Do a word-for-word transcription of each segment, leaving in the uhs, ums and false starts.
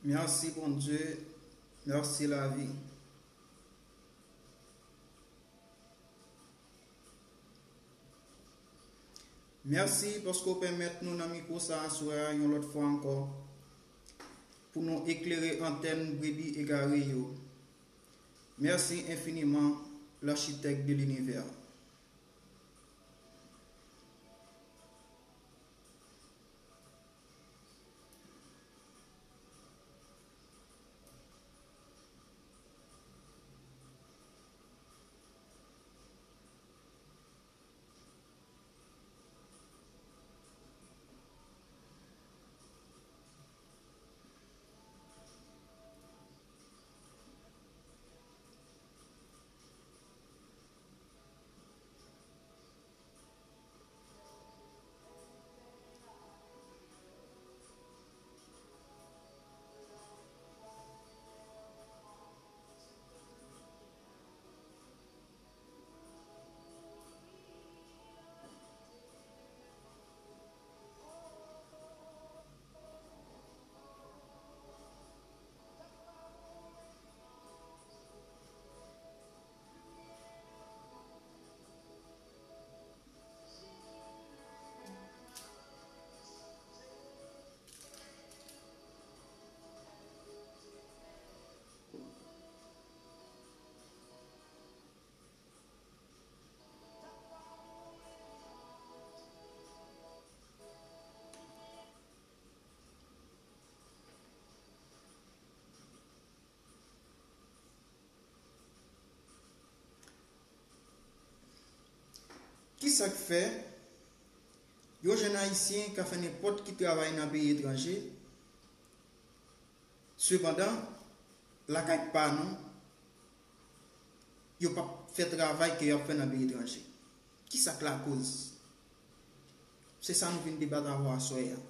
Mèsi Bondye, mèsi lavi. Mèsi paske w pèmèt nou nan mikwo sa aswè a yon lòt fwa ankò pou nou eklere antèn brebi egare yo. Mèsi enfiniman, Lachitèk de linivè. Kisa k fè yon jèn ayisyen ka fè nenpòt ki travay nan peyi etranje, sepandan, lakay pa nou, yo p ap fè travay ke y ap fè nan peyi etranje? Kisa k lakoz? Se sa nou vin debat avè w aswè a.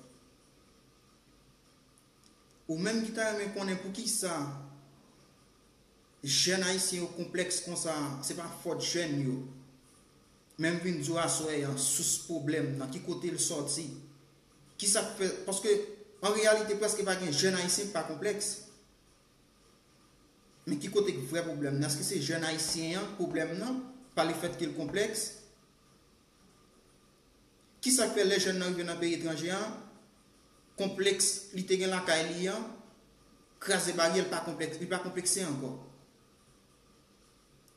Ou menm ki ta renmen konnen poukisa jèn ayisyen yo konplèks konsa, se pa fòt jèn yo. Men m vin di w aswè a, sous pwoblèm nan, ki kote l sòti. Kisa k fè, paske an reyalite, prèske pa gen jèn ayisyen ki pa konplèks. Men ki kote k vrè pwoblèm nan? Èske se jèn ayisyen an pwoblèm nan, pa lefètke l konplèks? Kisa k fè lè jèn nan rive nan peyi etranje a, konplèks li te gen lakay li an, kraze baryè, l pa konplèks, li pa konplekse ankò?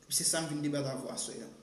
Se sa m vin debat avè w aswè a.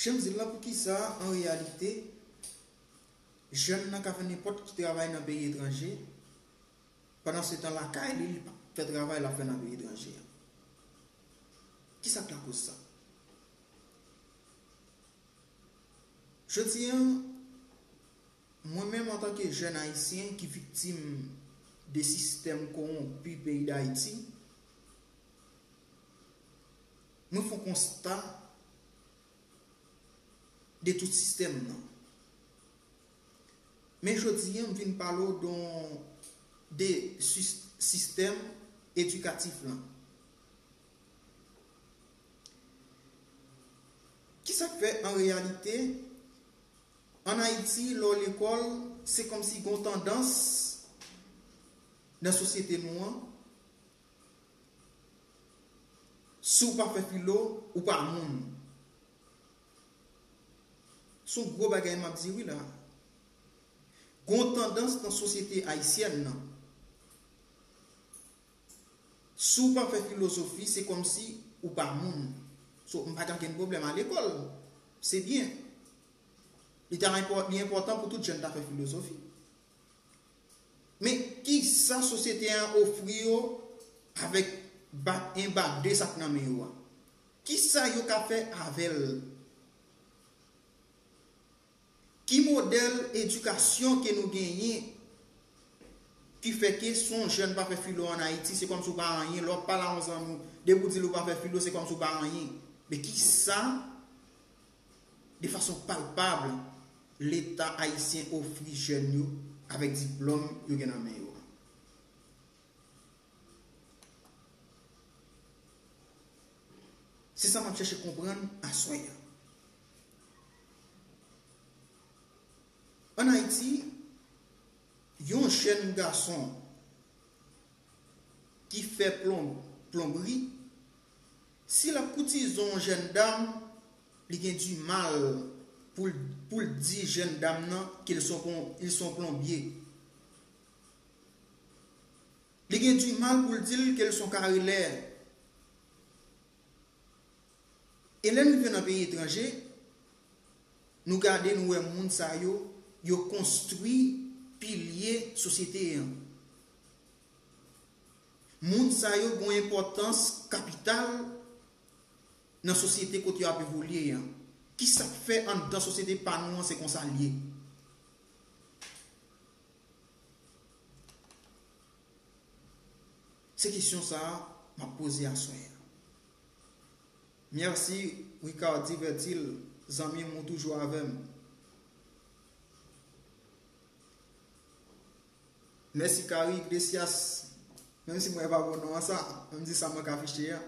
Jan m di l la, poukisa, an reyalite, jèn nan ka fè nenpòt ki travay nan peyi etranje, pandansetan lakay li, li p ap fè travay l ap fè nan peyi etranje a? Kisa k lakoz sa? Jodi a, mwen menm antanke jèn ayisyen ki viktim de sistèm kowonpi peyi Dayiti, mwen fè yon konsta de tout sistèm nan. Men jodi a, m vin pale w de, de sis-, sistèm edikatif lan. Kisa k fè, an reyalite, ann Ayiti, lè w lekòl, se kòmsi gen yon tandans nan sosyete nou an, si w pa fè filo, ou pa moun. Se yon gwo bagay m ap di wi la. Gon tandans nan sosyete ayisyèn nan. Si w pa fè filozofi, se kòmsi ou pa moun. So, m pa gen okenn pwoblèm al lekòl. Se byen. Li ta enpò-, li enpòtan pou tout jèn ta fè filozofi. Men, kisa sosyete a ofri yo avèk bak en, bak de sa k nan men yo a? Kisa yo ka fè avè l? Ki modèl edikasyon ke nou genyen ki fè ke si yon jèn pa fè filo ann Ayiti, se kòmsi w pa anyen, lè w ap pale a yon zanmi w, depi w di l ou pa fè filo, se kòmsi w pa anyen. Men kisa, de fason palpab, Leta ayisyen ofri jèn yo avèk diplòm yo gen nan men yo a? Se sa m ap chèche konprann aswè a. Ann Ayiti, yon jèn gason ki fè plon-, plonbri, si l ap koutize yon jèn dam, li gen dimal pou l, pou l di jèn dam nan ke l son plon-, il son plonbye. Li gen dimal pou l di l ke l son karelè. E lè n rive nan peyi etranje, nou gade, nou wè moun sa yo, yo konstwi pilye sosyete an. Moun sa yo gen yon enpòtans kapital nan sosyete kote y ap evolye an. Kisa k fè anndan sosyete pa nou an se konsa l ye? Se kesyon sa a m ap poze aswè a. Mèsi, Ricardy Vertil, zanmi m, ou toujou avè m. Mèsi, Carrie Iglesias, menm si mwen pa bon non an sa, m di sa mwen ka fiche a.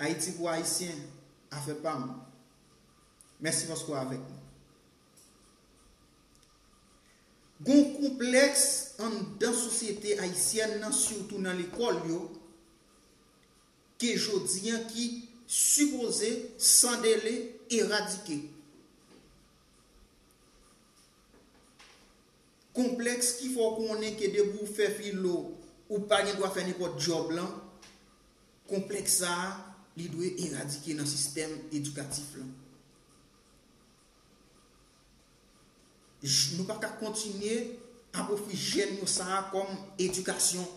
Ayiti pou Ayisyen, afè pa m. Mèsi paske w avèk nou. Gon konplèks anndan sosyete ayisyèn nan, sitou nan lekòl yo, ke jodi an ki sipoze san dele eradike. Konplèks ki fè w konnen ke depi w fè filo, ou pa gen dwa fè nenpòt djòb lan, konplèks sa a, li dwe eradike nan sistèm edikatif lan. J-, nou pa ka kontinye ap ofri jèn yo sa a kòm edikasyon.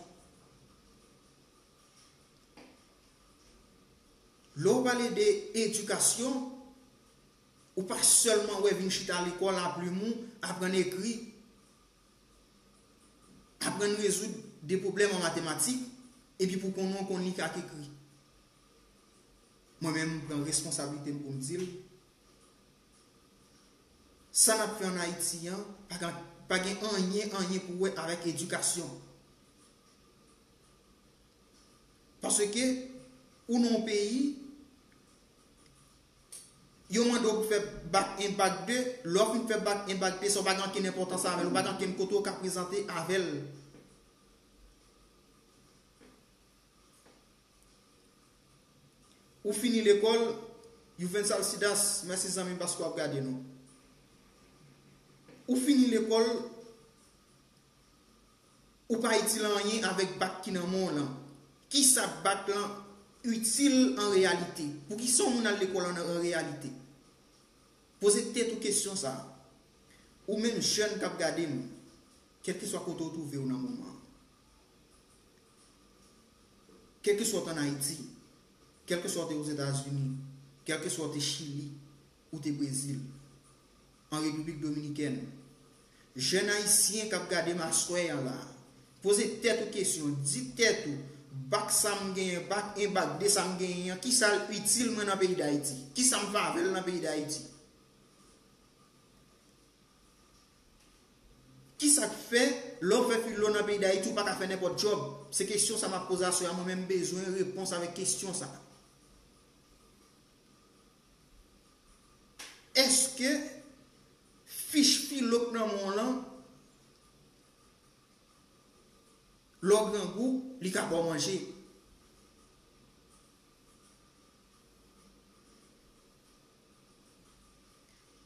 Lè w pale de edikasyon, ou pa sèlman wè vin chita lekòl, aplim ou, aprann ekri, aprann rezoud de pwoblèm an matematik, epi pou konnen w konn li k ak ekri. Mwen menm, m pran responsablite m pou m di l, sa n ap fè ann Ayiti an, pa gen, pa gen anyen, anyen pou wè avèk edikasyon. Paske ou nan yon peyi, yo mande w pou fè bak en, bak de, lè w fin fè bak en, bak de, sa w pa gen ankenn enpòtans avè l, ou pa gen ankenn kote w ka prezante avè l. Ou fini lekòl, Yuvens Alcidas, mèsi zanmi m paske w ap gade nou. Ou fini lekòl, ou pa itil anyen avèk bak ki nan men w lan. Kisa bak lan itil an reyalite? Poukisa yon moun al lekòl an, an reyalite? Poze tèt ou kesyon sa a. Ou menm jèn k ap gade m, kèlkeswa kote w twouve w nan moman an. Kèlkeswa w t ann Ayiti, kèlkeswa w te Ozetazini, kèlkeswa w te Chili, ou te Brezil, an Repiblik Dominikèn, jèn ayisyen k ap gade m aswè an la a, poze tèt ou kesyon, di tèt ou, bak sa m genyen, bak en, bak de sa m genyen an, kisa l itil mwen nan peyi Dayiti? Kisa m fè avè l nan peyi Dayiti? Kisa k fè, lè w fè filo nan peyi Dayiti, ou pa ka fè nenpòt djòb? Se kesyon sa m ap poze aswè a, mwen menm m bezwen repons avèk kesyon sa. Èske fich filo k nan men w lan, lè w grangou, li ka ba w manje?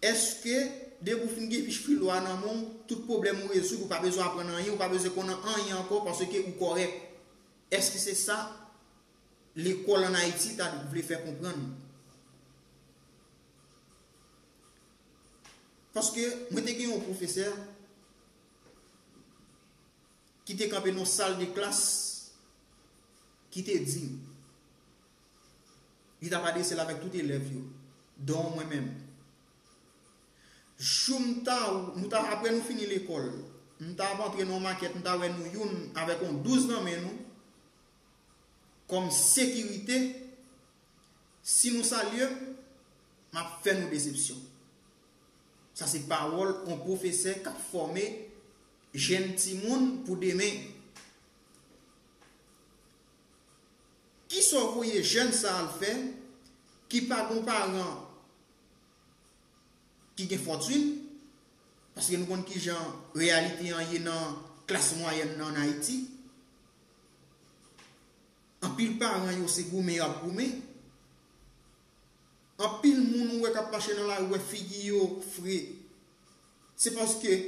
Èske depi w fin gen fich filo a nan men w, tout pwoblèm ou rezoud, ou pa bezwen aprann anyen, ou pa bezwen konnen anyen ankò paske ou kòrèk? Èske se sa lekòl ann Ayiti ta vle fè konprann? Paske mwen te gen yon pwofesè ki te kanpe nan sal de klas ki te di m, li t ap adrese l avèk tout elèv yo, dont mwen menm. Jou m ta, nou ta, apre nou fini lekòl, m ta ap antre nan yon makèt, m ta wè nou youn avèk yon douz nan men nou, kòm sekirite, si nou salye m, m ap fè nou desepsyon. Sa se pawòl yon pwofesè k ap fòme jèn timoun pou demen. Kisa w voye jèn sa al fè ki pa gen paran ki gen fòtin? Paske nou konn kijan reyalite an ye nan klas mwayèn nan ann Ayiti. Anpil paran yo se goumen y ap goumen. Anpil moun ou wè k ap mache nan lari, ou wè figi yo fre. Se paske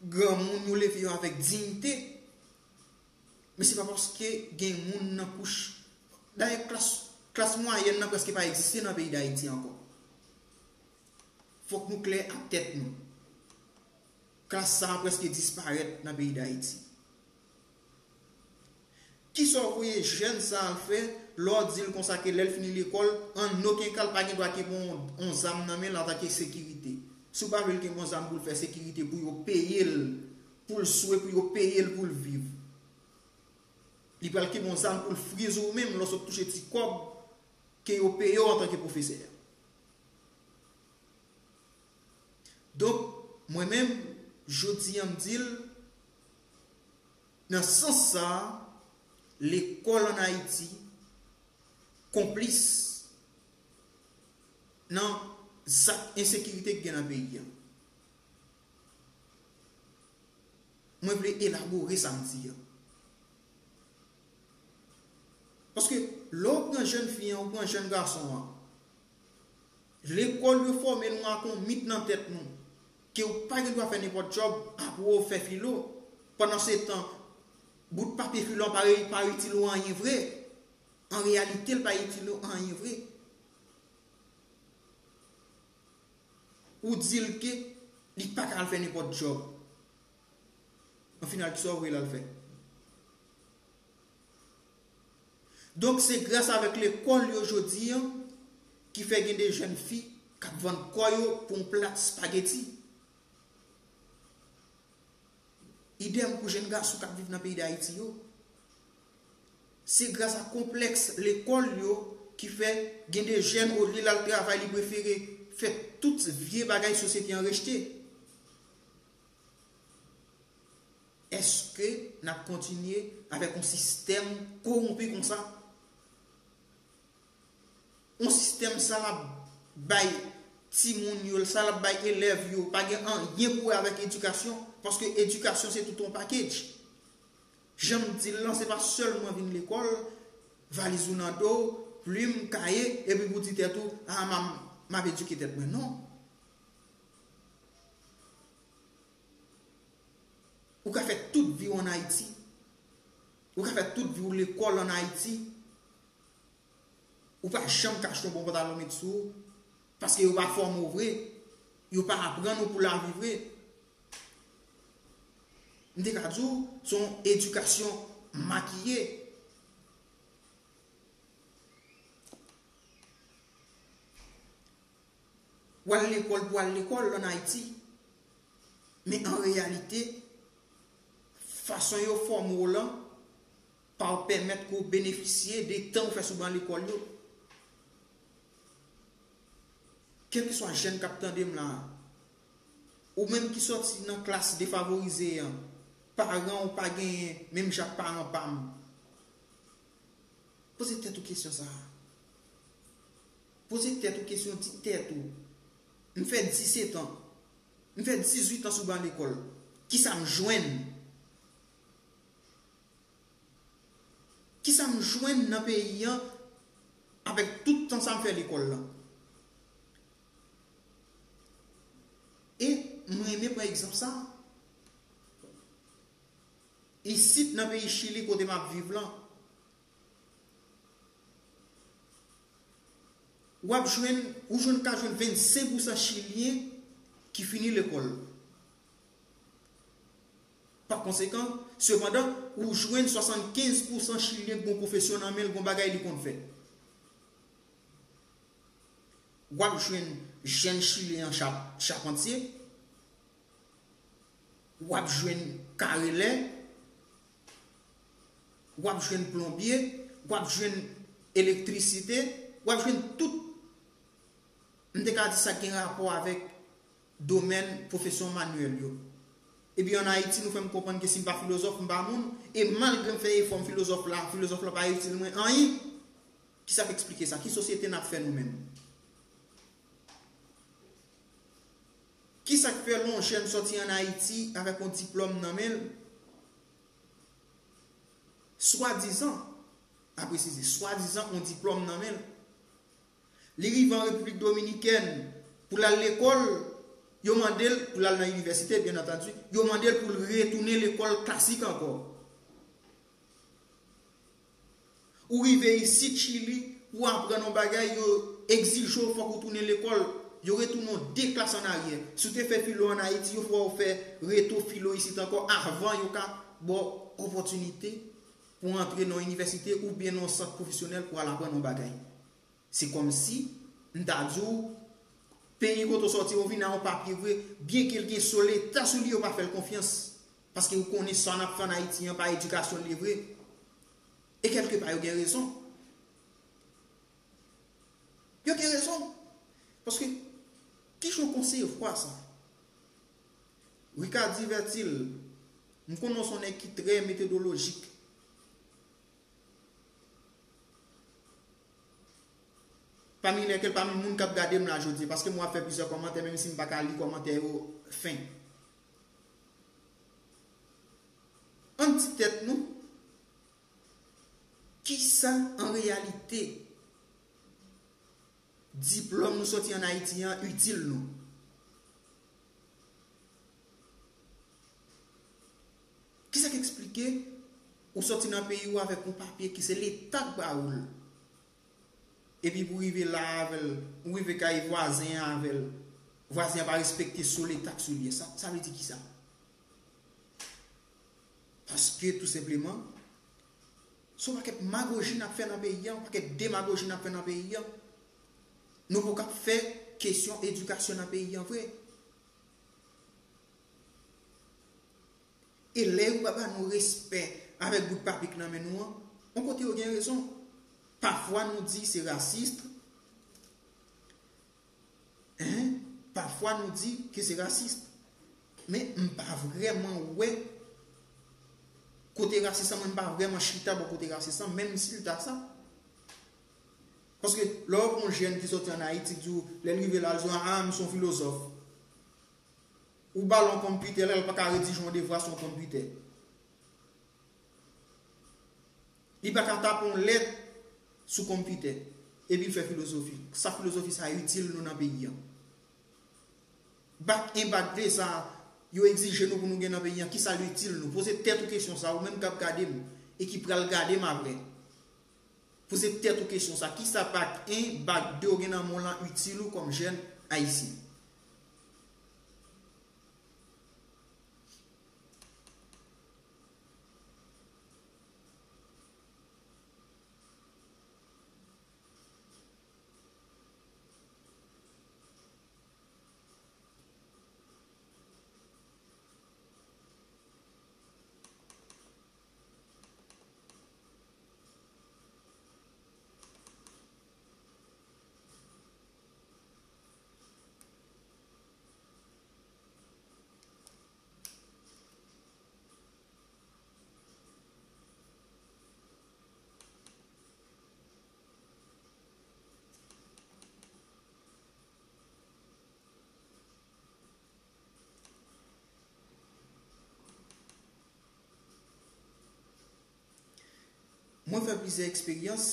granmoun yo leve yo avèk diyite. Men se pa paske gen moun nan kouch. Dayè, klas, klas mwayèn nan prèske pa egziste nan peyi Dayiti ankò. Fòk nou klè ak tèt nou. Klas sa a prèske disparèt nan peyi Dayiti. Kisa w voye jèn sa a fè lè w di l konsa ke lè l fini lekòl, an okenn ka l pa gen dwa kenbe yon, yon zam nan men l antanke sekirite? Si w pa vle l kenbe yon zam pou l fè sekirite, pou yo peye l, pou l swe, pou yo peye l pou l viv. Li pral kenbe yon zam pou l frize w menm lè w sot touche ti kòb ke yo peye w antanke pwofesè. Donk, mwen menm, jodi a m di l, nan sans sa a, lekòl ann Ayiti konplis nan zak ensekirite ki gen nan peyi a. Mwen vle elabore sa m di a. Paske lè w pran jèn fi an, ou pran jèn gason an, lekòl yo fòme nou ak yon mit nan tèt nou, ke w pa gen dwa fè nenpòt djòb, apre w fè filo. Pandan se tan, bout papye filo an pa re-, pa itil ou anyen vre. An reyalite, l pa itil ou anyen vre. Ou di l ke li pa ka al fè nenpòt djòb. An final, kisa w voye l al fè? Donk, se gras avèk lekòl yo jodi a ki fè gen de jèn fi k ap vann kò yo pou yon plat espageti. Idèm pou jèn gason k ap viv nan peyi Dayiti yo. Se gras a konplèks lekòl yo ki fè gen de jèn, olye l al travay, li prefere fè tout vye bagay sosyete an rejte. Èske n ap kontinye avèk yon sistèm kowonpi konsa? Yon sistèm sa l ap bay timoun yo, sa l ap bay elèv yo, pa gen anyen pou wè avèk edikasyon, paske edikasyon se tout yon package. Jan m di l lan, se pa sèlman vin lekòl, valiz ou nan do w, plim, kaye, epi pou di tèt ou, a, m a, m ap edike tèt mwen. Non. Ou ka fè tout vi w ann Ayiti. Ou ka fè tout vi w lekòl ann Ayiti. Ou pa janm ka achte yon bon pantalon met sou ou, paske yo pa fòme w vre. Yo pa aprann ou pou lavi vre. M te ka di w, se yon edikasyon makiye. W al lekòl pou al lekòl ann Ayiti. Men an reyalite, fason yo fòme w lan pa w pèmèt ke w benefisye de tan w fè sou ban lekòl yo. Kèlkeswa jèn k ap tande m la a, ou menm ki sòti nan klas defavorize an, paran w pa genyen menm jan ak paran pa m, poze tèt ou kesyon sa a. Poze tèt ou kesyon, di tèt ou, m fè disèt an, m fè dizuit an sou ban lekòl, kisa m jwenn? Kisa m jwenn nan peyi an avèk tout tan sa m fè lekòl la? renmen pran egzanp sa. Isit nan peyi Chili kote m ap viv lan, w ap jwenn, ou jwenn ka jwenn vennsenk pousan chilyen ki fini lekòl. Pa konsekan, sepandan, ou jwenn swasannkenz pousan chilyen ki gon pwofesyon nan men l, gon bagay li konn fè. W ap jwenn jèn chilyen an chap-, chapantye, w ap jwenn karelè, w ap jwenn plonbye, w ap jwenn elektrisite, w ap jwenn tout, m te ka di sa k gen rapò avèk domèn pwofesyon manyèl yo. Epi ann Ayiti, nou fè m konprann ke si m pa filozòf, m pa moun, e malgre m fè efò m filozòf la, filozòf la pa itil mwen anyen. Kisa k eksplike sa? Ki sosyete n ap fè nou menm? Kisa k fè lè yon jèn sòti ann Ayiti avèk yon diplòm nan men l, swadizan, a presize, swadizan yon diplòm nan men l, li rive an Repiblik Dominikèn pou l al lekòl, yo mande l pou l al nan inivèsite, byen antandi, yo mande l pou l retounen lekòl klasik ankò. Ou rive isit Chili, ou aprann yon bagay, yo egzije w fòk ou tounen lekòl, yo retounen w de klas ann aryè. Si w te fè filo ann Ayiti, yo fè w fè reto filo isit ankò avan yo ka ba w opòtinite pou w antre nan yon inivèsite oubyen nan yon sant pwofesyonèl pou w al aprann yon bagay. Se kòmsi m ta di w, peyi kote w sòti, ou vin a yon papye vre, byenke l gen so leta sou li, yo pa fè l konfyans. Paske ou konnen sa n ap fè ann Ayiti an pa edikasyon l ye vre. E kèlkepa, yo gen rezon. Yo gen rezon. Paske, kijan w konsevwa sa? Ricardy Vertil, m konnen w se yon nèg ki trè metodolojik. Pami lèkèl, pami moun k ap gade m la jodi, paske mwen ap fè plizyè kòmantè, menm si m pa ka li kòmantè yo fen. Ann di tèt nou, kisa an reyalite diplòm nou sòti ann Ayiti an itil nou? Kisa k eksplike ou sòti nan peyi w avèk yon papye ki se leta k ba ou l? Epi pou rive la avè l, ou rive kay vwazen an avè l, vwazen an pa respekte so leta k sou li a. Sa, sa vle di kisa? Paske, tou senpleman, se yon pakèt magoji n ap fè nan peyi a, yon pakèt demagoji n ap fè nan peyi a. Nou poko ap fè kesyon edikasyon nan peyi a vre. E lè yo pa ba nou respè avèk bout papye k nan men nou an, yon kote yo gen rezon. Pafwa nou di se rasis, en, pafwa nou di ke se rasis. Men m pa vrèman wè kote rasis lan, mwen m pa vrèman chita bò kote rasis lan, menm si l ta sa. Paske lè w ap yon jèn ki sòti ann Ayiti, di w, lè l rive la, l di w, a, m se yon filozòf. Ou ba l yon konpitè, lè l pa ka redije yon devwa sou yon konpitè. Li pa ka tape yon lèt sou konpitè. Epi l fè filozofi. Sa filozofi sa itil nou nan peyi an? Bak en, bak de sa yo egzije nou pou nou gen nan peyi an, kisa l itil nou? Poze tèt ou kesyon sa, ou menm k ap gade m e ki pral gade m apre. Poze tèt ou kesyon sa, kisa bak en, bak de w gen nan men w lan itil ou kòm jèn ayisyen? Mwen fè plizyè eksperyans.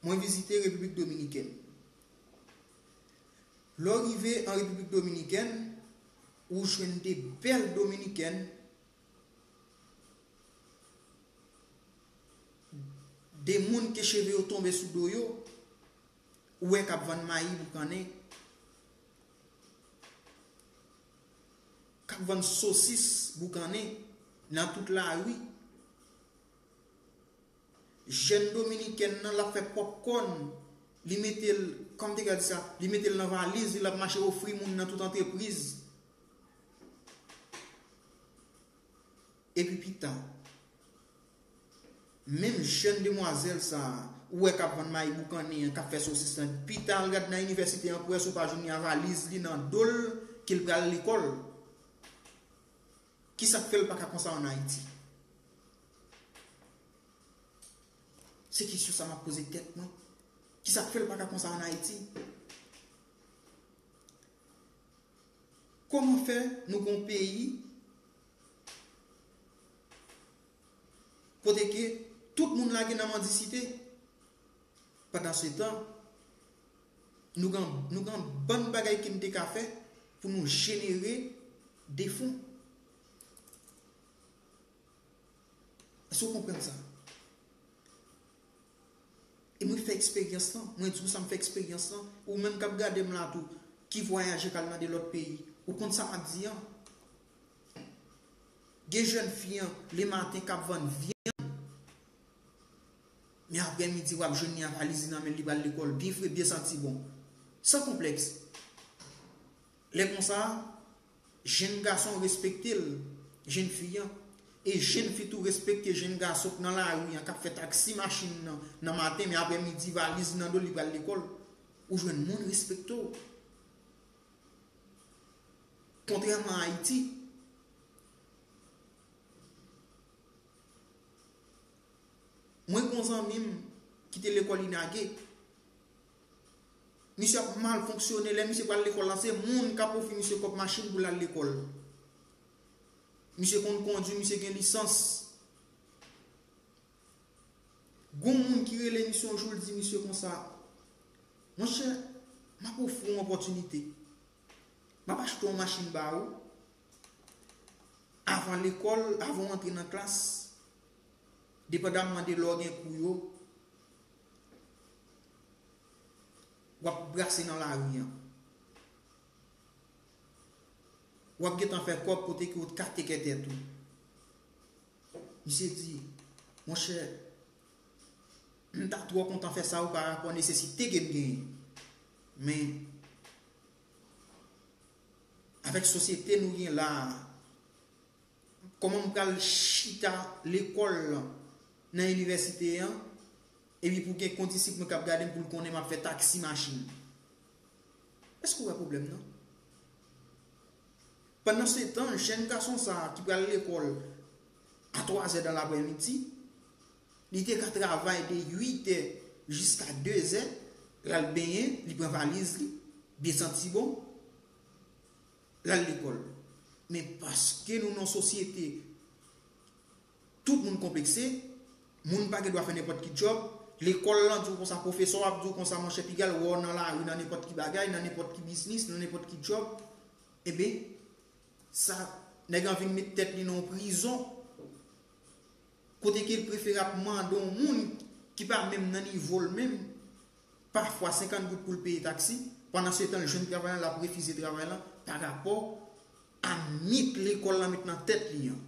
Mwen vizite Repiblik Dominikèn. Lè w rive an Repiblik Dominikèn, ou jwenn de bèl Dominikèn, de moun ke cheve yo tonbe sou do yo, ou wè k ap vann mayi boukannen, k ap vann sosis boukannen nan tout lari. Jèn dominikèn nan, l ap fè pòpkòn, li mete l, kòman te ka di sa, li mete l nan valiz li, l ap mache ofri moun nan tout antrepriz. Epi pita, menm jèn demwazèl sa a, ou wè k ap vann mayi boukannen an, k ap fè sosis lan, pita al gad nan inivèsite an pou wè si w pa jwenn li a valiz li nan do l ke l pral lekòl. Kisa k fè l pa ka konsa ann Ayiti? Se kesyon sa m ap poze tèt mwen. Kisa k fè l pa ka konsa ann Ayiti? Kòman fè nou gen yon peyi kote ke tout moun lage nan mandisite? Pandansetan, nou gen, nou gen bann bagay ke n te ka fè pou nou jenere de fon. Èske w konprann sa? E mwen fè eksperyans lan, mwen di w sa, m fè eksperyans lan. Ou menm k ap gade m la tou, ki vwayaje k al nan de lòt peyi, ou konn sa m ap di an? Gen jèn fi an, lematen k ap vann vyann, men aprèmidi w ap jwenn li a valiz li nan men l, li pral lekòl, byen fre, byen santi bon. San konplèks. Lè konsa, jèn gason respekte l, jèn fi an. E jèn fi tou respekte jèn gason k nan lari an, k ap fè taksi machin nan, nan maten, men aprèmidi, valiz li nan do l, li pral lekòl. Ou jwenn moun respekte w. Kontrèman a Ayiti, mwen gen yon zanmi m ki te lekòl Inage. Misye ap mal fonksyone. Lè misye pral lekòl la, se moun k ap ofri misye kòb machin pou l al lekòl. Misye konn kondui, misye gen lisans. Gon moun ki rele misye yon jou, l di misye konsa, monchè, m ap ofri w yon opòtinite. M ap achte yon machin ba ou. Avan lekòl, avan w antre nan klas, depandamman de lè w gen kou yo, w ap brase nan lari an. W ap gentan fè kòb kote ke w ka tekè tèt ou. Misye di, monchè, m ta twò kontan fè sa pou w parapò nesesite ke m genyen. Men, avèk sosyete nou gen la a, kòman m pral chita lekòl nan inivèsite an, epi pou gen kondisip mwen k ap gade m, pou l konnen m ap fè taksi machin? Èske w wè pwoblèm nan? Pandansetan, jèn gason sa a ki pral lekòl a twazè dan laprèmidi, li te ka travay de uitè jiska dezè, l al benyen, li pran valiz li, byen santi bon, l al lekòl. Men paske nou nan yon sosyete tout moun konplekse, moun pa gen dwa fè nenpòt ki djòb, lekòl lan di w konsa, pwofesè w ap di w konsa, monchè, piga l wè w nan lari, nan nenpòt ki bagay, nan nenpòt ki biznis, nan nenpòt ki djòb, enben, sa, nèg an vin met tèt li nan yon prizon, kote ke l prefere ap mande yon moun ki pa menm nan nivo l menm, pafwa senkant goud pou l peye taksi, pandan se tan l jwenn travay lan, l ap refize travay lan parapò a mit lekòl lan met nan tèt li an.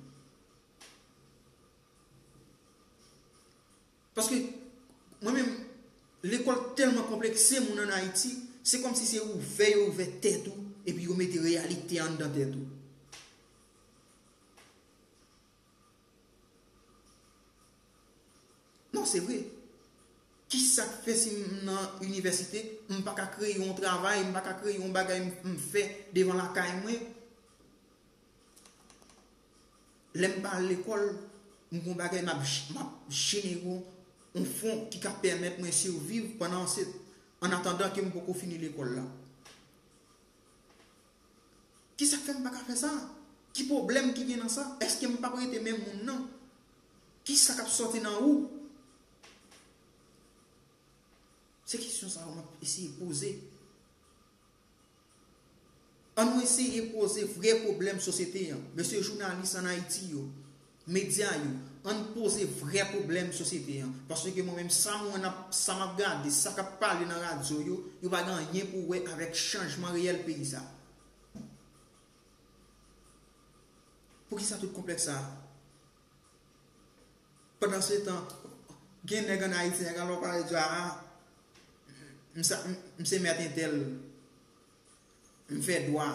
Paske, mwen menm, lekòl tèlman konplekse moun ann Ayiti, se kòmsi se ouvè yo ouvè tèt ou, epi yo mete reyalite anndan tèt ou. Non, se vre. Kisa k fè si m nan inivèsite, m pa ka kreye yon travay, m pa ka kreye yon bagay m, m fè devan lakay mwen? Lè m pa al lekòl, m gon bagay m ap, m ap jenere yon, yon fon ki ka pèmèt mwen siviv pandan se, an atandan ke m poko fini lekòl la. Kisa k fè m pa ka fè sa? Ki pwoblèm ki gen nan sa? Èske m p ap rete menm moun nan? Kisa k ap sòti nan ou? Se kesyon sa yo m ap eseye poze. An nou eseye poze vrè pwoblèm sosyete an. Mesye jounalis ann Ayiti yo, medya yo, ann poze vrè pwoblèm sosyete an. Paske mwen menm, sa m wè n ap, sa m ap gade, sa k ap pale nan radyo yo, yo pa gen anyen pou wè avèk chanjman reyèl peyi sa. Poukisa tout konplèks sa? Pandansetan, gen nèg ann Ayiti, nèg alò pale di, "Ah, m sa, m, m se mèt entèl, m fè dwa,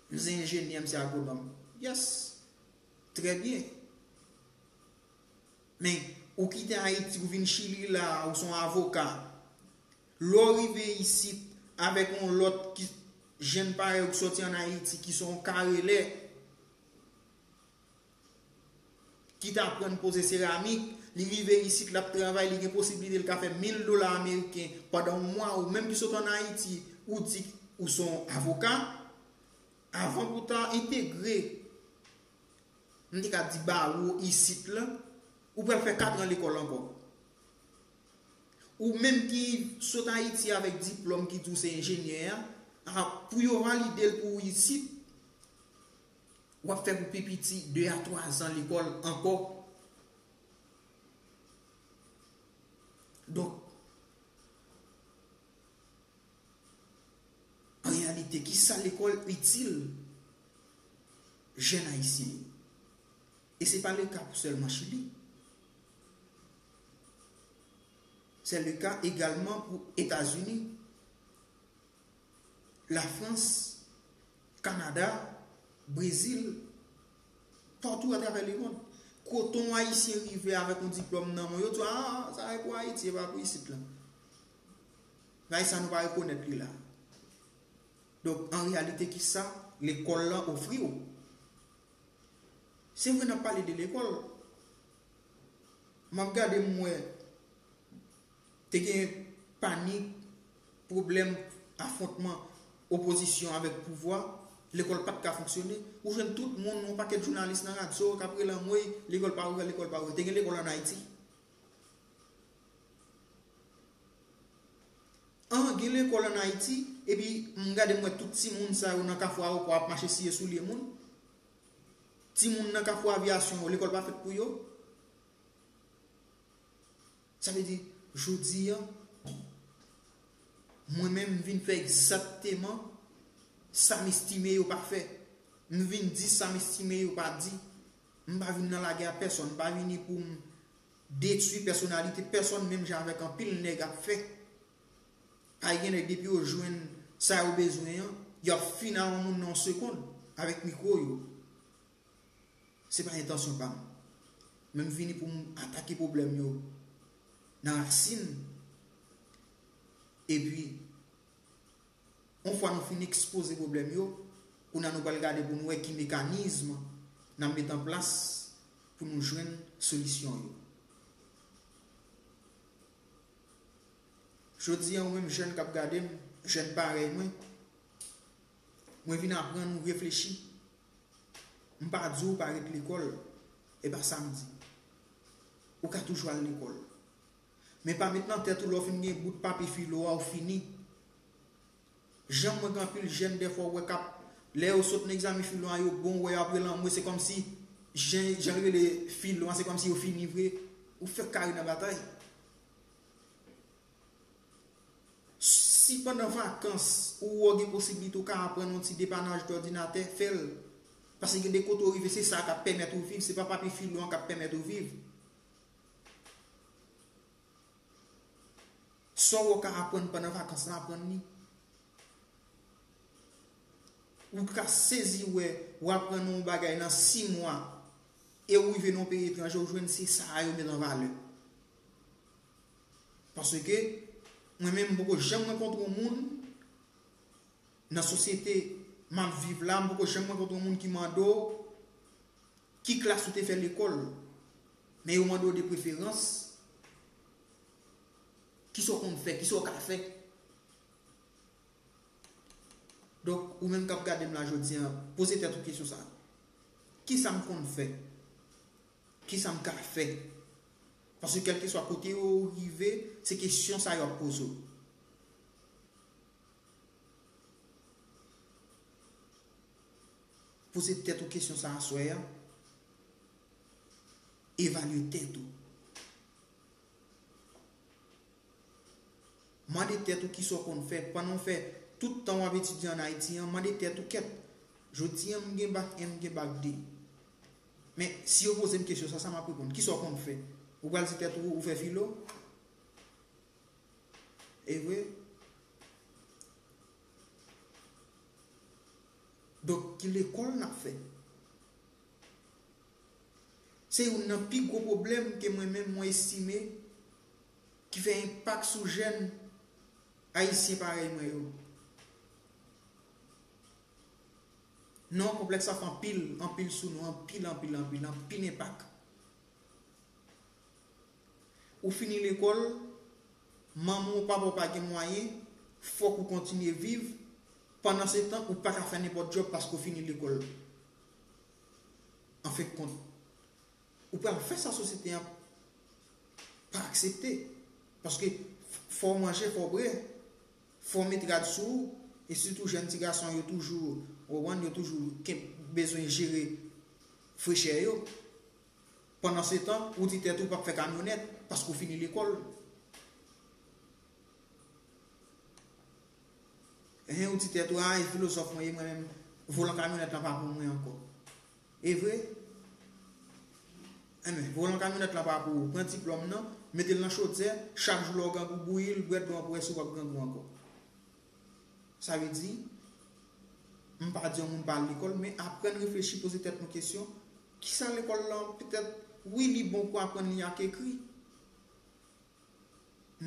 m se enjenyè, m se agwonòm." Yes, trè byen. Men, ou kite Ayiti, ou vin Chili la, ou se yon avoka. Lè w rive isit avèk yon lòt ki, jèn parèy ou ki sòti ann Ayiti, ki se yon karelè, ki t aprann poze seramik, li rive isit, l ap travay, li gen posiblite l ka fè mil dola ameriken pandan yon mwa, ou menm ki sot ann Ayiti, ou di ou se yon avoka, avan pou w ta entegre, m te ka di bawo isit la, ou pral fè katran lekòl ankò. Ou menm ki sot Ayiti avèk diplòm ki di w se enjenyè a, a, pou yo valide l pou w isit, w ap fè pou pi piti de a twa zan lekòl ankò. Donk, an reyalite, kisa lekòl itil jèn ayisyen yo? E se pa le ka pou sèlman Chili. Se le ka egalman pou Etazini, Lafrans, Kanada, Brezil, patou atravè lemonn. Kote yon Ayisyen rive avèk yon diplòm nan men yo, di, "Ah, sa e pou Ayiti, e pa pou isit la." Bagay sa nou pa rekonèt li la. Donk, an reyalite, kisa lekòl lan ofri w? Se vre n ap pale de lekòl. M ap gade, m wè, te gen panik, pwoblèm, afwontman opozisyon avèk pouvwa, lekòl pa t ka fonksyone. Ou jwenn tout moun, yon pakèt jounalis nan radyo k ap rele anmwey, lekòl pa ouvè, lekòl pa ouvè. Te gen lekòl ann Ayiti. An, gen lekòl ann Ayiti, epi m gade, m wè tout timoun sa yo nan Kafou Ayewopò ap mache siye soulye moun. Timoun nan Kafou Aviyasyon yo, lekòl pa fèt pou yo. Sa vle di, jodi a, mwen menm, m vin fè egzakteman sa m estime yo pa fè. M vin di sa m estime yo pa di. M pa vin nan lagè ak pèsonn, m pa vini pou m detwi pèsonalite pèsonn, menm jan avèk anpil nèg ap fè. Ay, gen nèg, depi yo jwenn sa yo bezwen an, y ap fini ak yon moun nan yon segonn avèk mikwo yo. Se pa entansyon pa m. Men m vini pou m atake pwoblèm yo nan rasin. Epi, yon fwa nou fin ekspoze pwoblèm yo, kounye a nou pral gade pou nou wè ki mekanizm n ap met an plas pou nou jwenn solisyon yo. Jodi a, ou menm jèn k ap gade m, jèn parèy mwen, mwen vin aprann ou reflechi. M pa di w pa ret lekòl, e pa sa m di. Ou ka toujou al lekòl. Men pa met nan tèt ou lè w fin gen bout papye filo a, ou fini. Jan m wè gen anpil jèn dèfwa ou wè k ap, lè yo sot nan egzamen filo a, yo bon, ou wè yo ap rele anmwe, se kòmsi jan, jan yo rele filo a, se kòmsi yo fini vre. Ou fèk kare nan batay. Si pandan vakans ou wè w gen posiblite ou ka aprann yon ti depanaj dòdinatè, fè l. Paske gen de kote w rive, se sa k ap pèmèt ou viv, se pa papye filo an k ap pèmèt ou viv. Sa w wè w ka aprann pandan vakans lan, aprann li. Ou ka sezi wè w aprann yon bagay nan sis mwa e ou rive nan yon peyi etranje, ou jwenn se sa a yo met an valè. Paske mwen menm, m poko janm rankontre yon moun nan sosyete m ap viv la, m poko janm rankontre yon moun ki mande w ki klas ou te fè lekòl. Men yo mande w de preferans, kisa w konn fè, kisa w ka fè. Donk, ou menm k ap gade m la jodi a, poze tèt ou kesyon sa a. Kisa m konn fè? Kisa m ka fè? Paske kèlkeswa kote ou rive, se kesyon sa yo ap poze w. Poze tèt ou kesyon sa aswè a. Evalye tèt ou. Mande tèt ou kisa w konn fè. Pandan w fè tout tan w ap etidye ann Ayiti an, mande tèt ou, kèt, jodi a m gen bak en, m gen bak de. Men, si yo poze m kesyon sa, sa m ap reponn? Kisa w konn fè? Ou pral di tèt ou, ou fè filo? E vre? Donk, ki lekòl n ap fè? Se youn nan pi gwo pwoblèm ke mwen menm mwen estime ki fè enpak sou jèn ayisyen parèy mwen yo. Non, konplèks ap fè anpil, anpil sou nou, anpil, anpil, anpil, anpil enpak. Ou fini lekòl, manman w, papa w pa gen mwayen, fòk ou kontinye viv. Pandan se tan, ou pa ka fè nenpòt djòb paske w fini lekòl. An fen de kont, ou pral fè sa sosyete an pa aksepte. Paske f- fò w manje, fò w bwè, fò w met rad sou ou, e sitou jèn ti gason yo toujou, ou konprann, yo toujou ke- bezwen jere frechè yo. Pandan se tan, ou di tèt ou p ap fè kamyonèt paske w fini lekòl. Enhen, ou di tèt ou, a, e filozòf mwen ye, mwen menm, volan kamyonèt lan pa pou mwen ankò. E vre? Enben, volan kamyonèt lan pa pou ou. Pran diplòm nan, mete l nan chodyè, chak jou lè w grangou, bouyi l, bwè dlo an pou wè si w p ap grangou ankò. Sa vle di, m pa di yon moun pa al lekòl, men aprann reflechi, poze tèt nou kesyon, kisa lekòl lan, petèt, wi, li bon pou aprann li ak ekri.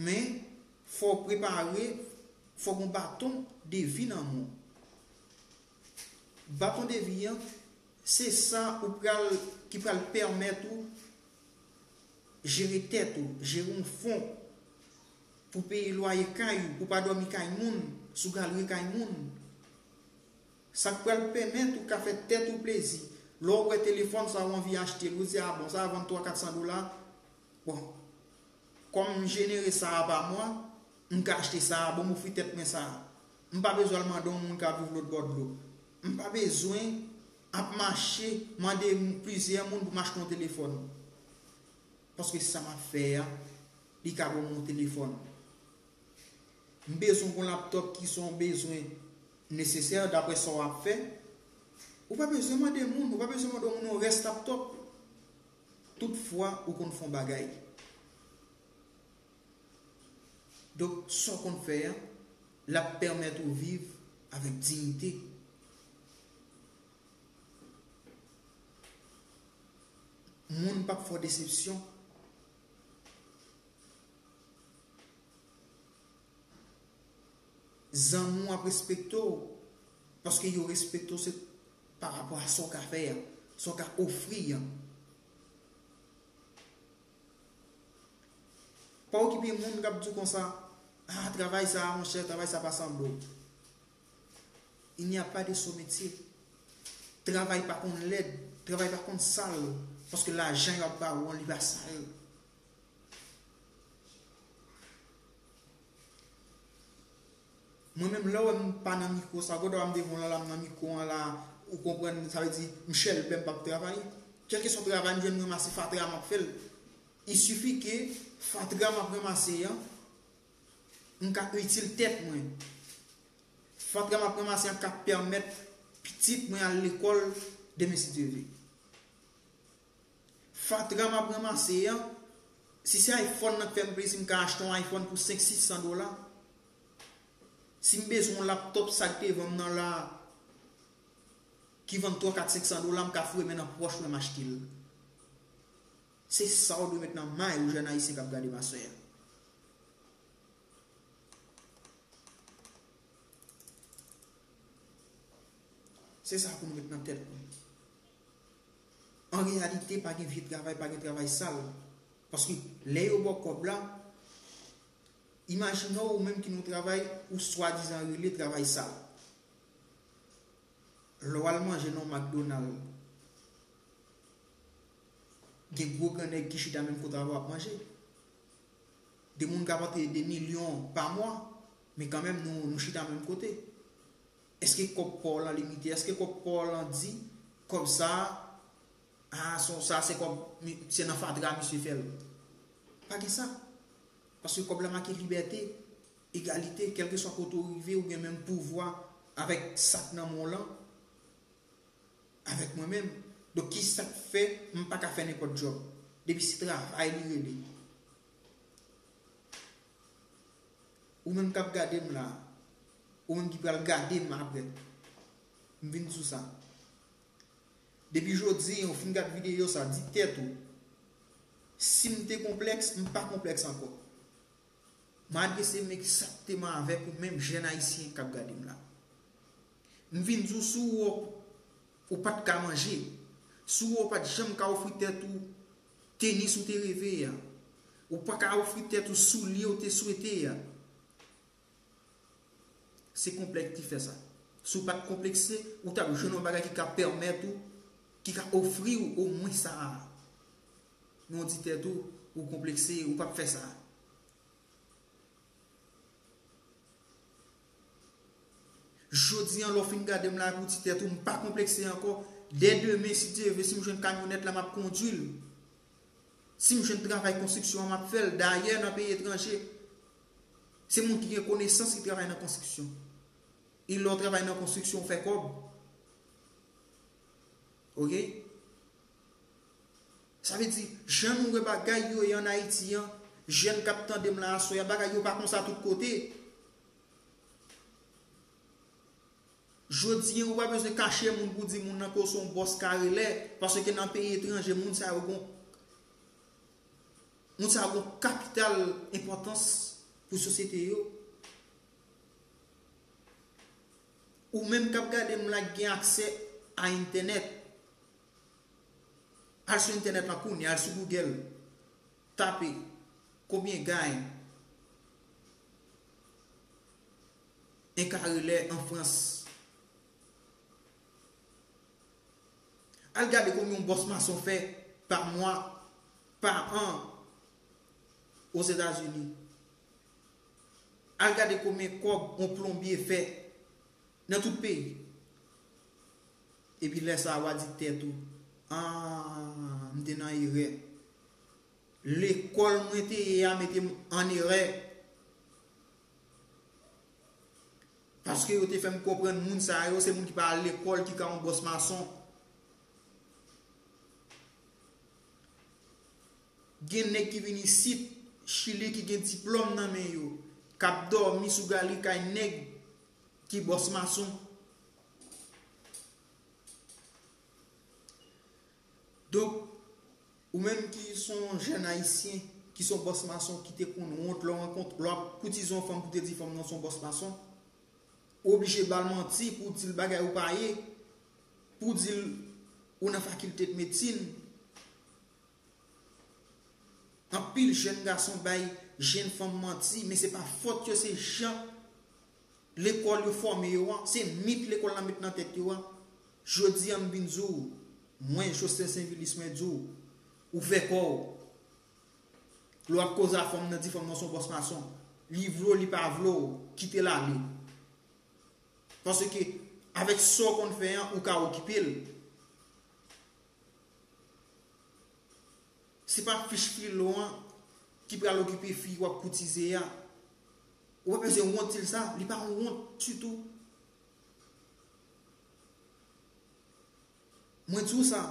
Men, fò w prepare, fò w gen baton de vi nan men w. Baton de vi an, se sa ou pral, ki pral pèmèt ou jere tèt ou, jere yon fon pou peye lwaye kay ou, pou pa dòmi kay moun, sou galri kay moun. Sa k pral pèmèt ou ka fè tèt ou plezi. Lè w wè telefòn sa ou anvi achte l, ou di, a bon, sa a vann twa kat san dola. Bon, kòm m jenere sa a pa mwa, m ka achte sa a, bon, m ofri tèt mwen sa a. M pa bezwen al mande yon moun k ap viv lòt bò dlo. M pa bezwen ap mache mande m- plizyè moun pou m achte yon telefòn. Paske sa m ap fè a, li ka ban m yon telefòn. M bezwen yon laptòp ki se yon bezwen nesesè daprè sa w ap fè. Ou pa bezwen mande moun, ou pa bezwen mande yon moun yon rès laptòp. Toutfwa, ou konn fè yon bagay. Donk, sa w konn fè a, l ap pèmèt ou viv avèk diyite. Moun p ap fè w desepsyon. Zanmi w ap respekte w, paske yo respekte w se pa rapò a sa w ka fè a, sa w ka ofri a. Pa okipe moun k ap di w konsa, a, travay sa a, monchè, travay sa a pa sanble w. Il n'y a pas de sot métier. Travay pa konn lèd, travay pa konn sal, paske lajan y ap ba ou an, li pa sal. Mwen menm, lè w wè m pa nan mikwo sa, gwo dwa m devan w la, la, m nan mikwo an la, ou konprann, sa vle di, m chèlbè, m p ap travay. Kèlkeswa travay m jwenn m ranmase, fatra m ap fè l. Il suffit que fatra m ap ranmase an, m ka itil tèt mwen. Fatra m ap ranmase an ka pèmèt pitit mwen al lekòl demen si Dye vle. Fatra m ap ranmase an, si se iPhone nan k fè m plezi, m ka achte yon iPhone pou senk, sis san dola. Si m bezwen yon laptòp, sa k devan m nan la, ki vann twa, kat, senk san dola, m ka foure men nan pòch mwen, m achte l. Se sa w dwe met nan may ou, jèn ayisyen k ap gade m aswè a. Se sa pou nou met nan tèt nou. An reyalite, pa gen vye travay, pa gen travay sal. Paske lè yo ba w kòb la, imajine w, ou menm ki nan yon travay ou swadizan rele travay sal. Lè w al manje nan yon McDonald, gen gwo grannèg ki chita menm kote avè w ap manje. De moun k ap antre de milyon pa mwa, men kanmenm nou, nou chita menm kote. Èske kòb pa w lan limite? Èske kòb pa w lan di, kòb sa a, ah, se, sa se kòb, se nan fatra misye fè l. Pa gen sa. Paske kòb la make libète, egalite, kèlkeswa kote w rive, ou gen menm pouvwa avèk sa k nan men w lan, avèk mwen menm. Donk, ki sa k fè m pa ka fè nenpòt djòb? Depi se travay li rele. Ou menm k ap gade m la, ou menm ki pral gade m apre, m vin di w sa. Depi jodi, ou fin gad videyo sa, di tèt ou, si m te konplèks, m pa konplèks ankò. M adrese m egzakteman avèk ou menm jèn ayisyen k ap gade m la. M vin di w, si w wè w pa t ka manje, si w wè w pa t janm ka ofri tèt ou tenis ou te reve a, ou pa ka ofri tèt ou soulye ou te swete a, se konplèks ki fè sa. Si w pa t konplekse, ou t ap jwenn yon bagay ki ka pèmèt ou, ki ka ofri w omwen sa a. Men w di tèt ou, ou konplekse, ou p ap fè sa. Jodi an, lè w fin gade m la, epi w di tèt ou, m pa konplekse ankò. Dè demen, si Dye vle, si m jwenn kamyonèt la, m ap kondui l. Si m jwenn travay konstriksyon an, m ap fè l. Dayè, nan peyi etranje, se moun ki gen konesans ki travay nan konstriksyon. E lè w travay nan konstriksyon, w fè kòb. Oke? Sa vle di, jan nou wè bagay yo ye ann Ayiti an, jèn k ap tande m la aswè a, bagay yo pa konsa tout kote. Jodi an, ou pa bezwen kache moun pou di moun nan ke w se yon bòs karelè, paske nan peyi etranje, moun sa yo gon, moun sa yo gon kapital enpòtans pou sosyete yo. Ou menm k ap gade m la ki gen aksè a entènèt, al sou entènèt la kounye a, al sou Google, tape konbyen gay en karelè an Frans. Al gade konbyen yon bòs mason fè pa mwa, pa an, Ozetazini. Al gade konbyen kòb yon plonbye fè nan tout peyi. Epi lè sa a, w a di tèt ou, ah, m te nan erè. Lekòl mwen te ye a mete m an erè. Paske yo te fè m konprann moun sa yo, se moun ki pa al lekòl, ki ka yon bòs mason. Gen nèg ki vin isit, Chili, ki gen diplòm nan men yo, k ap dòmi sou galri kay nèg ki bòs mason. Donk, ou menm ki se yon jèn ayisyen, ki se yon bòs mason, ki te konn wont lè w rankont-, lè w ap koutize yon fanm pou te di fanm nan se yon bòs mason, ou oblije ba l manti pou w di l bagay ou pa ye, pou w di l ou nan fakilte de medsin. Anpil jèn gason bay jèn fanm manti, men se pa fòt yo, se jan lekòl yo fòme yo an, se mit lekòl la met nan tèt yo an. Jodi a, m vin di w, mwen, Jocelyn Sainvilus, mwen di w, ouvè kò w. Lè w ap koze a fanm nan, di fanm nan se yon bòs mason. Li vle w, li pa vle w, kite l ale. Paske, avèk sa w konn fè an, ou ka okipe l. Se pa fich filo an ki pral okipe fi w ap koutize a. Ou pa bezwen wont di l sa, li pa yon wont ditou. Mwen di w sa.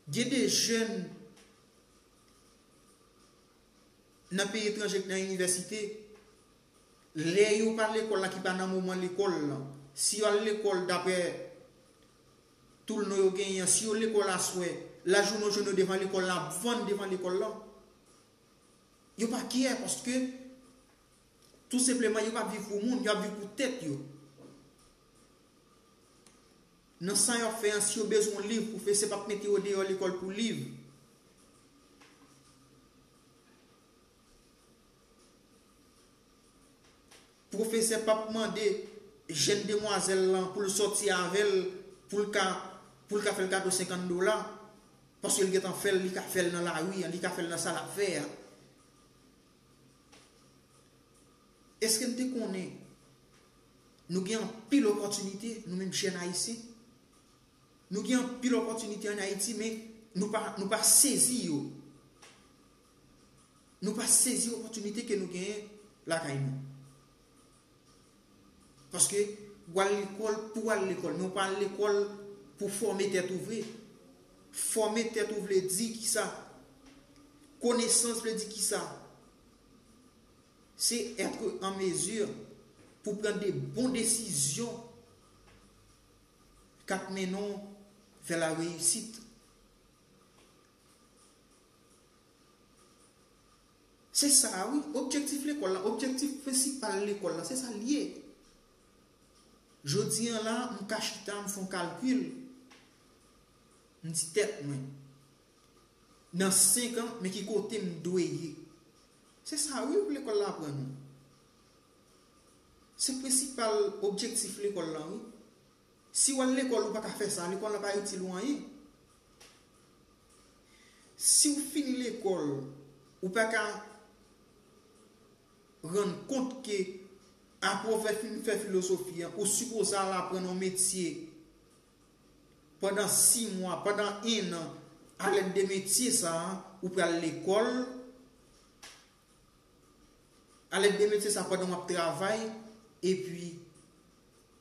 Gen de jèn nan peyi etranje k nan inivèsite, lè yo pa lekòl la, ki pa nan moman lekòl lan, si yo al lekòl daprè tout non yo genyen an, si yo lekòl aswè, lajounen w jwenn yo devan lekòl la, ap vann devan lekòl lan. Yo pa kyè paske, tou senpleman, yo pa viv pou moun, yo ap viv pou tèt yo. Nan sa y ap fè an, si yo bezwen yon liv, pwofesè p ap mete yo deyò lekòl pou liv. Pwofesè p ap mande jèn demwazèl lan pou l sòti avè l, pou l ka, pou l ka fè l kado senkant dola, paske l gentan fè l, li ka fè l nan lari an, li ka fè l nan sa l ap fè a. Èske n te konnen Nou gen anpil opòtinite, nou menm jèn ayisyen. Nou gen anpil opòtinite ann Ayiti, men nou pa, nou pa sezi yo. Nou pa sezi opòtinite ke nou genyen lakay nou. Paske w al lekòl pou w al lekòl, men w pa al lekòl pou fòme tèt ou vre. Fòme tèt ou vle di kisa? Konesans vle di kisa? Se être en mesure pou pran de bon desizyon k ap mennen w vè la reyisit. Se sa a wi, objektif lekòl la, objektif prensipal lekòl la, se sa l ye. Jodi a la, m ka chita, m fè yon kalkil, m di tèt mwen, nan senk an, men ki kote m dwe ye. Se sa wi lekòl la aprann nou. Se prensipal objektif lekòl la wi. Si w al lekòl, ou pa ka fè sa, lekòl la pa itil ou anyen. Si w fini lekòl, ou pa ka rann kont ke apre w fè, fin fè filozofi an, ou sipoze al aprann yon metye pandan sis mwa, pandan en an, alèd de metye sa a, ou pral lekòl, alèd de metye sa pandan w ap travay, epi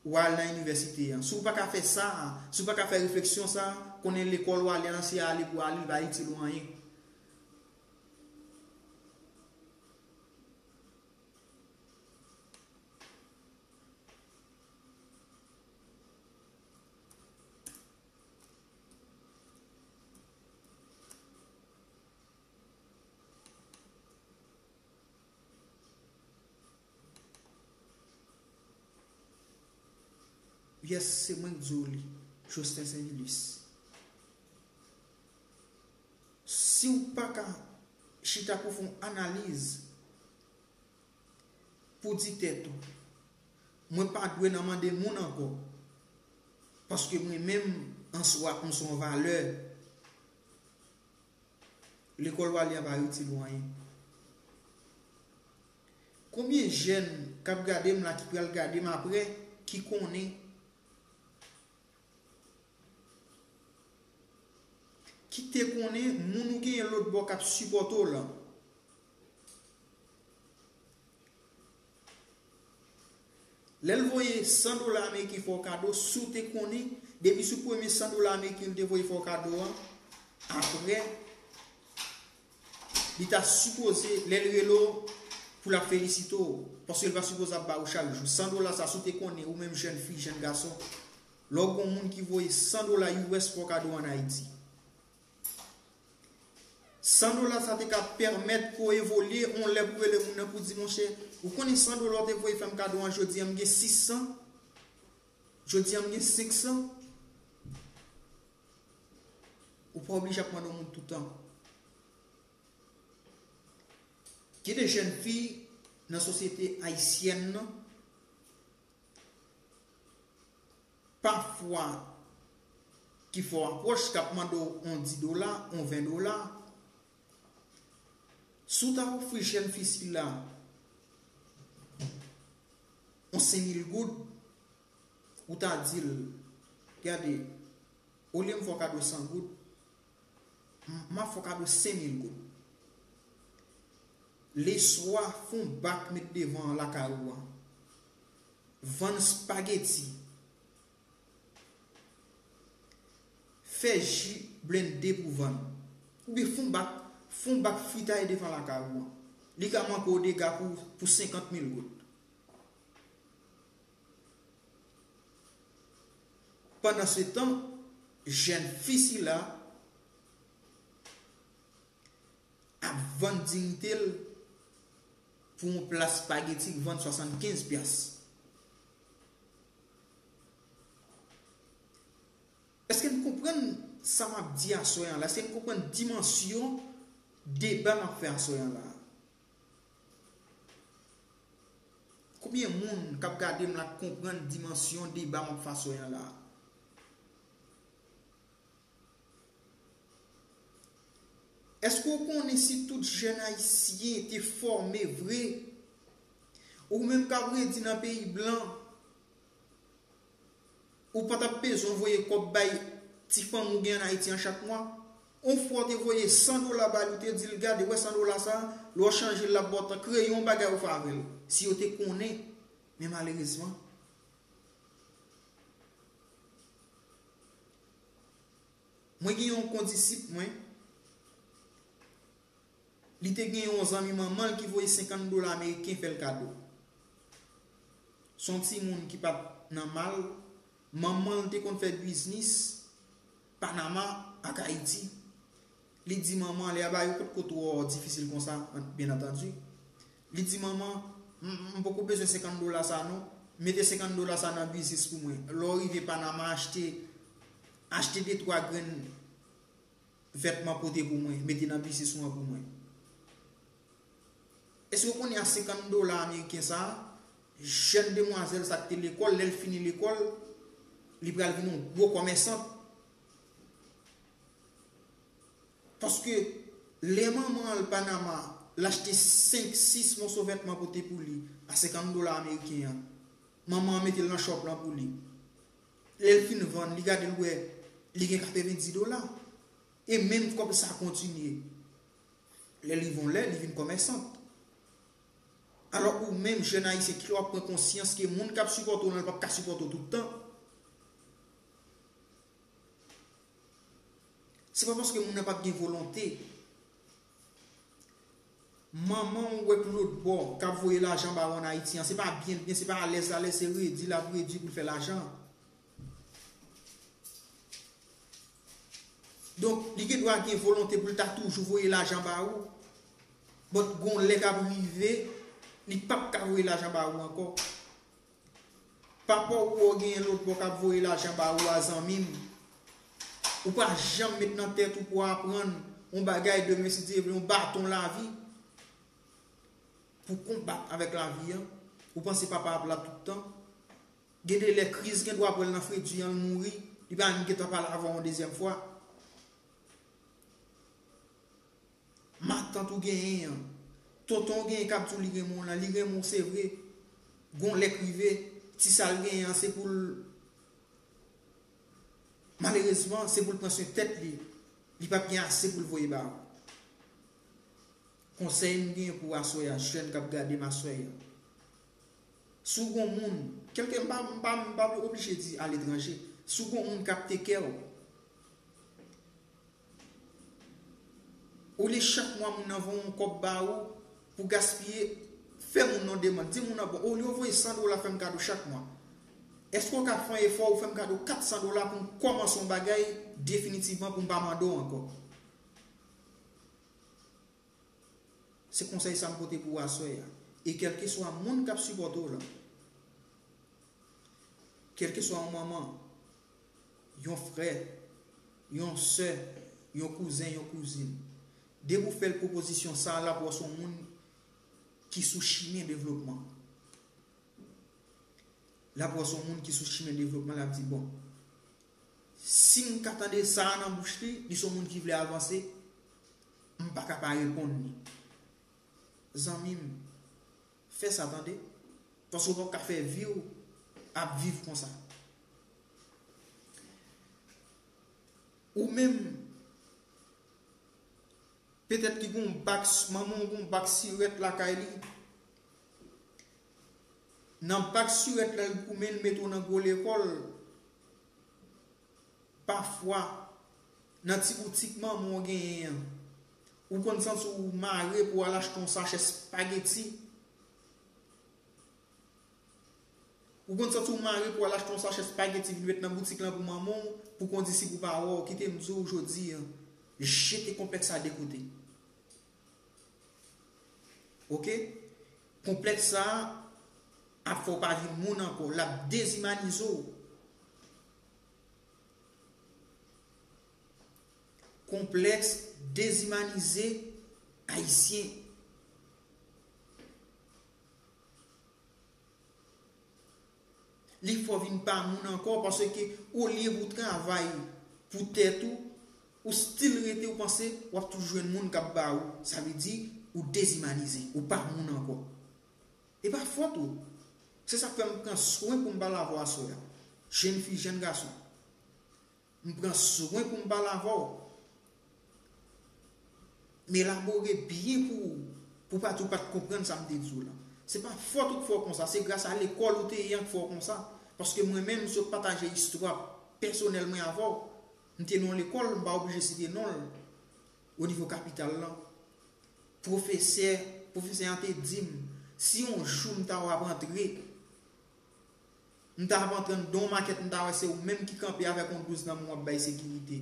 w al nan inivèsite an. Si w pa ka fè sa, si w pa ka fè refleksyon sa, konnen lekòl w ale an, se ale pou ale, li pa itil ou anyen. Yes, se mwen k di w li, Josten Saint Julius. Si w pa ka chita pou fè yon analiz, pou di tèt ou, mwen pa dwe nan mande moun ankò, paske mwen menm an swa m se yon valè. Lekòl w ale a pa itil ou anyen. Konbyen jèn k ap gade m la ki pral gade m apre, ki konnen, ki te konnen moun ou genyen lòt bò k ap sipòte w lan, lè l voye san dola ameriken fè w kado, si w te konnen, depi sou premye san dola ameriken li te voye fè w kado an, apre, li ta sipoze, lè l rele w, pou l ap felisite w, paske l pa sipoze ap ba ou chak jou. San dola sa, si w te konnen, ou menm jèn fi, jèn gason, lè w gen yon moun ki voye san dola U S fè w kado ann Ayiti, san dola sa te ka pèmèt ke w evolye, yon lè pou w rele moun nan pou di, monchè, ou konnen san dola w te voye fè m kado an, jodi a m gen sis san, jodi a m gen senk san. Ou pa oblije ap mande yon moun toutan. Gen de jèn fi nan sosyete ayisyèn nan, pafwa ki fè w apwòch, k ap mande w yon dis dola, yon ven dola. Si w ta ofri jèn fi sila yon senk mil goud, ou ta di l, gade, olye m fè w kado san goud, m, m ap fè w kado senk mil goud. Leswa, fè yon bak met devan lakay ou an. Vann espageti. Fè ji blende pou vann. Oubyen fè yon bak, fè yon bak fritay devan lakay ou an. Li ka manke w dega pou, pou senkant mil goud. Pandansetan, jèn fi sila ap vann diyite l pou yon pla espageti k vann swasannkenz pyas. Èske n konprann sa m ap di aswè an la? Èske n konprann dimansyon deba m ap fè aswè an la? Konbyen moun k ap gade m la k konprann dimansyon deba m ap fè aswè an la? Èske w konnen si tout jèn ayisyen te fòme vre, ou menm k ap redi nan peyi blan, Ou pa t ap bezwen voye kòb bay ti fanmi w gen ann Ayiti an chak mwa. Yon fwa w te voye san dola ba li, ou te di l, "Gade, wè san dola sa, lè w chanje l, l ap ba w tan, kreye yon bagay ou fè avè l." Si yo te konnen, men malerezman, mwen gen yon kondisip mwen, li te gen yon zanmi manman l ki voye senkant dola ameriken fè l kado. Se yon timoun ki pa t nan mal, manman l te konn fè biznis Panama ak Ayiti. Li di manman, lè a bagay yo potko twò difisil konsa, byen antandi. Li di manman, "M, m poko bezwen senkant dola sa non. Mete senkant dola sa nan biznis pou mwen. Lè w rive Panama, achte, achte de twa grenn vètman pote pou mwen, mete nan biznis ou an pou mwen." Èske w konnen a senkant dola ameriken sa a, jèn demwazèl sa k te lekòl, lè l fini lekòl, li pral vin yon gwo kòmèsant? Paske lè manman al Panama, l achte senk, sis moso vètman pote pou li a senkant dola ameriken an. Manman an mete l nan chòp lan pou li. Lè l fin vann, li gade l wè li gen katrevenndis dola. E menm kòb sa kontinye. Lè l rive yon lè, li vin kòmèsant. Alò ou menm jèn ayisyen, kilè w ap pran konsyans ke moun k ap sipòte w lan, l p ap ka sipòte w tout tan? Se pa paske moun nan p ap gen volonte. Manman w wè k lòt bò, k ap voye lajan ba w ann Ayiti an, se pa byen l byen, se pa alèz l alèz, se redi l ap redi pou l fè lajan. Donk, li gen dwa gen volonte pou l ta toujou voye lajan ba ou, but gon lè k ap rive, li p ap ka voye lajan ba ou ankò. Papa w wè w genyen lòt bò k ap voye lajan ba ou a, zanmi m. Ou pa janm met nan tèt ou pou w aprann yon bagay demen, si Dye vle, yon baton lavi pou konbat avèk lavi an. Ou panse papa ap la tout tan? Gen de lè kriz gen dwa pran l nan fredi an, l mouri, li pa menm gentan pale avè w yon dezyèm fwa. Matant ou genyen an, tonton w genyen k ap di w li renmen w lan, li renmen w se vre. Gon lè k rive, ti sa l genyen an, se pou l, malerezman, se pou l pran swen tèt li. Li p ap gen ase pou l voye ba w. Konsèy m gen pou w aswè a, jèn k ap gade m aswè a. Si w gon moun, kèlke, m pa, m pa, m pa oblije di aletranje. Si w gon moun k ap take care w, olye chak mwa moun nan voye yon kòb ba ou pou gaspiye, fè moun nan demann. Di moun nan, "Bon, olye w voye san dola fè m kado chak mwa, èske w ka fè yon efò ou fè m kado kat san dola pou m kòmanse yon bagay definitivman pou m pa mande w ankò?" Se konsèy sa m pote pou w aswè a. E kèlkeswa moun k ap sipòte w lan, kèlkeswa yon manman, yon frè, yon sè, yon kouzen, yon kouzin, depi w fè l pwopozisyon sa a, l ap wè w se yon moun ki sou chimen devlopman. L ap wè se yon moun ki sou chimen devlopman, l ap di, "Bon, si m ka tande sa a nan bouch li, li se yon moun ki vle avanse, m pa ka pa reponn li." Zanmi m, fè sa tande, paske w p ap ka fè vi w ap viv konsa. Ou menm, petèt ki gon bak, manman w gon bak sirèt lakay li. Nan bak sirèt la, l goumen, l mete w nan gwo lekòl. Pafwa, nan ti boutik manman w genyen an, ou konn santi w mare pou w al achte yon sachè espageti. Ou konn santi w mare pou w al achte yon sachè espageti vin met nan boutik lan pou manman w, pou kondisip ou pa wè w, kite m di w jodi a, jete konplèks sa de kote. Oke? Konplèks sa a ap fè w pa vin moun ankò, l ap dezimanize w. Konplèks dezimanize Ayisyen. Li fè w vin pa moun ankò, paske olye pou w travay pou tèt ou, ou still rete, ou panse w ap toujou jwenn moun k ap ba ou. Sa vle di, ou dezimanize, ou pa moun ankò. E pa fòt ou. Se sa k fè m pran swen pou m pale avè w aswè a. Jèn fi, jèn gason, m pran swen pou m pale avè w. M elabore byen pou ou, pou pa di w pa t konprann sa m te di w lan. Se pa fòt ou k fè w konsa, se gras a lekòl ou te ye an k fè w konsa. Paske mwen menm, m sot pataje istwa pèsonèl mwen avè w. M te nan yon lekòl, m pa oblije site non l, o nivo kapital lan. Pwofesè, pwofesè an te di m, si yon jou m ta w ap antre, m ta ap antre anndan yon makèt, m ta wè se ou menm ki kanpe avèk yon douz nan men w ap bay sekirite.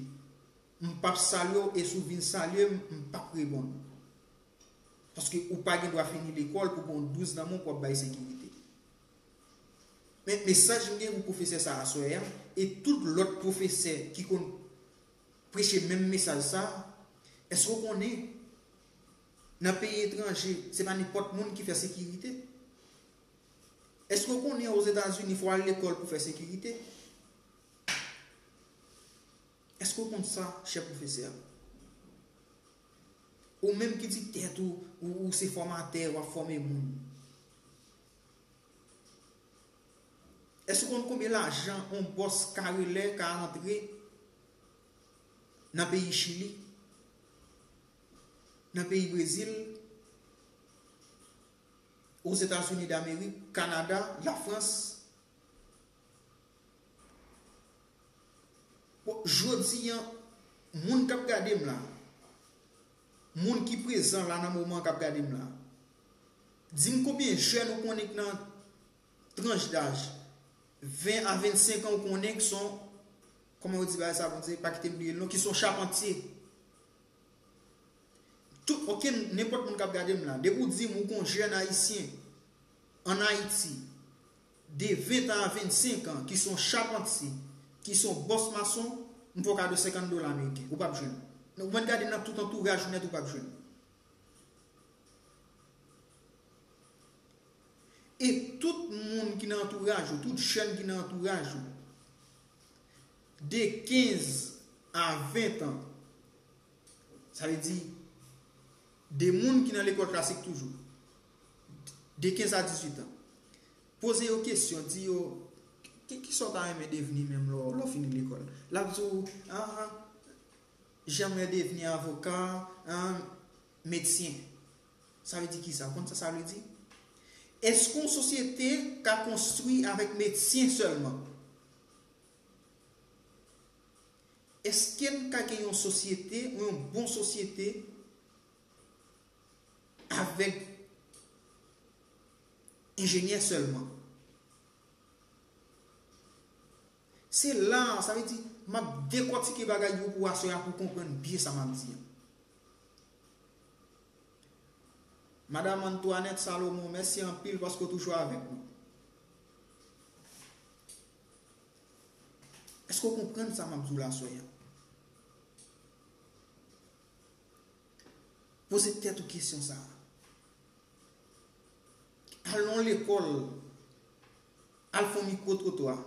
M p ap salye w, e si w vin salye m, m p ap reponn. Paske ou pa gen dwa fini lekòl pou gen yon douz nan men w pou w ap bay sekirite. Men mesaj m gen pou pwofesè sa a aswè a, e tout lòt pwofesè ki konn preche menm mesaj sa a, èske w konnen nan peyi etranje, se pa nenpòt moun ki fè sekirite? Èske w konnen Ozetazini, fò w al lekòl pou fè sekirite? Èske w konn sa, chè pwofesè? Ou menm ki di tèt ou, ou, ou se fòmatè, w ap fòme moun. Èske w konn konbyen lajan yon bòs karelè ka rantre nan peyi Chili, nan peyi Brezil, Ozetazini Damerik, Kanada, Lafrans? Bon, jodi a, moun k ap gade m la, moun ki prezan la nan moman k ap gade m la, di m konbyen jèn ou konnen ki nan tranch daj ven a vennsenk an ou konnen ki son, kòman yo di bagay sa, Bondye, pa kite m bliye l non, ki son chapantye. Tout, okenn, nenpòt moun k ap gade m la, depi w di m ou gon jèn ayisyen ann Ayiti, de ven an a vennsenk an, ki son chapantye, ki son bòs mason, m fè w kado senkant dola ameriken. Ou p ap jwenn. Ou mèt gade nan tout antouraj ou nèt, ou p ap jwenn. E tout moun ki nan antouraj ou, tout jèn ki nan antouraj ou, de kenz a ven an, sa vle di, de moun ki nan lekòl klasik toujou, de kenz a dizuit an, poze yo kesyon, di yo, ki, ki sa w ta renmen devni menm lè w, lè w fini lekòl? L ap di w, ah, j'aimerais devenir avocat, ah, medsen. Sa vle di kisa? Ou konn sa sa vle di? Èske yon sosyete ka konstwi avèk medsen sèlman? Èske n ka gen yon sosyete, yon bon sosyete, avèk enjenyè sèlman? Se la, sa vle di, m ap dekòtike bagay yo pou aswè a pou w konprann byen sa m ap di an. Madam Antoinette Salomon, mèsi anpil paske w toujou avèk nou. Èske w konprann sa m ap di w la aswè a? Poze tèt ou kesyon sa a. Al nan yon lekòl, al fè yon mikwo twotwa.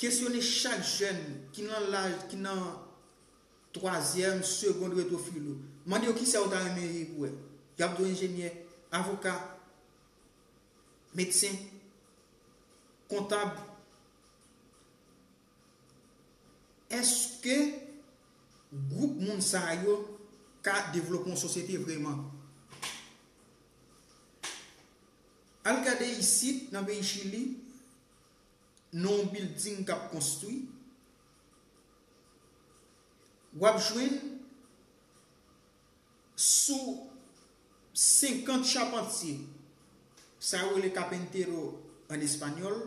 Kesyone chak jèn ki nan laj, ki nan twazyèm, segond, retwo filo. Mande yo kisa yo ta renmen ye pou wè. Y ap di w enjenyè, avoka, medsen, kontab. Èske gwoup moun sa yo ka devlope yon sosyete vrèman? Al gade isit, nan peyi Chili, nan yon bilding k ap konstwi, w ap jwenn sou senkant chapantye, sa yo rele carpintero an espanyòl,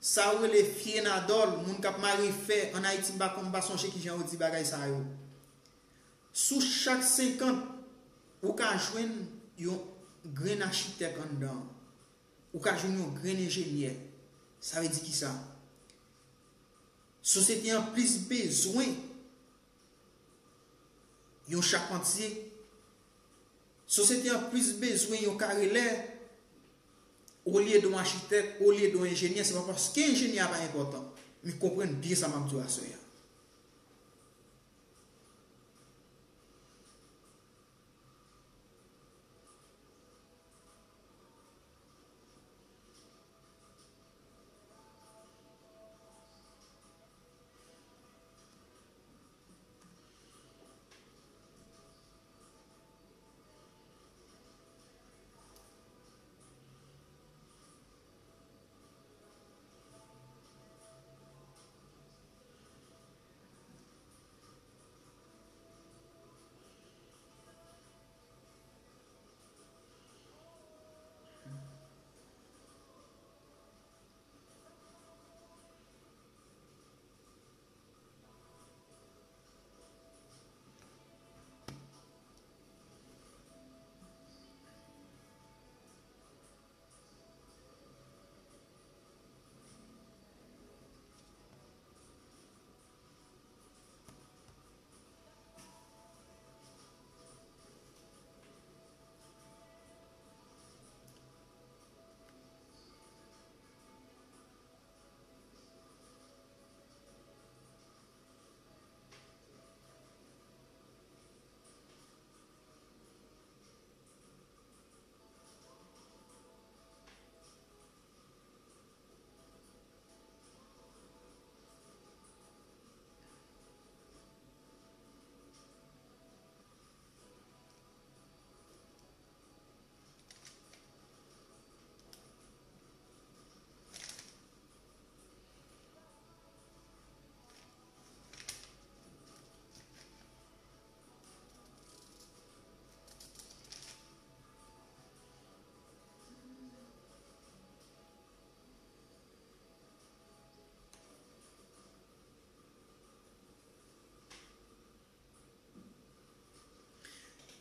sa yo rele fienadòl, moun k ap mare fè, ann Ayiti, m pa konn, m pa sonje kijan yo di bagay sa yo. Sou chak senkant, ou ka jwenn yon grenn achitèk anndan an. Ou ka jwenn yon grenn enjenyè. Sa vle di kisa? Sosyete an plis bezwen yon chapantye. Sosyete an plis bezwen yon karelè olye de yon achitèk, olye de yon enjenyè. Se pa paske enjenyè a pa enpòtan, men konprann byen sa m ap di w aswè a.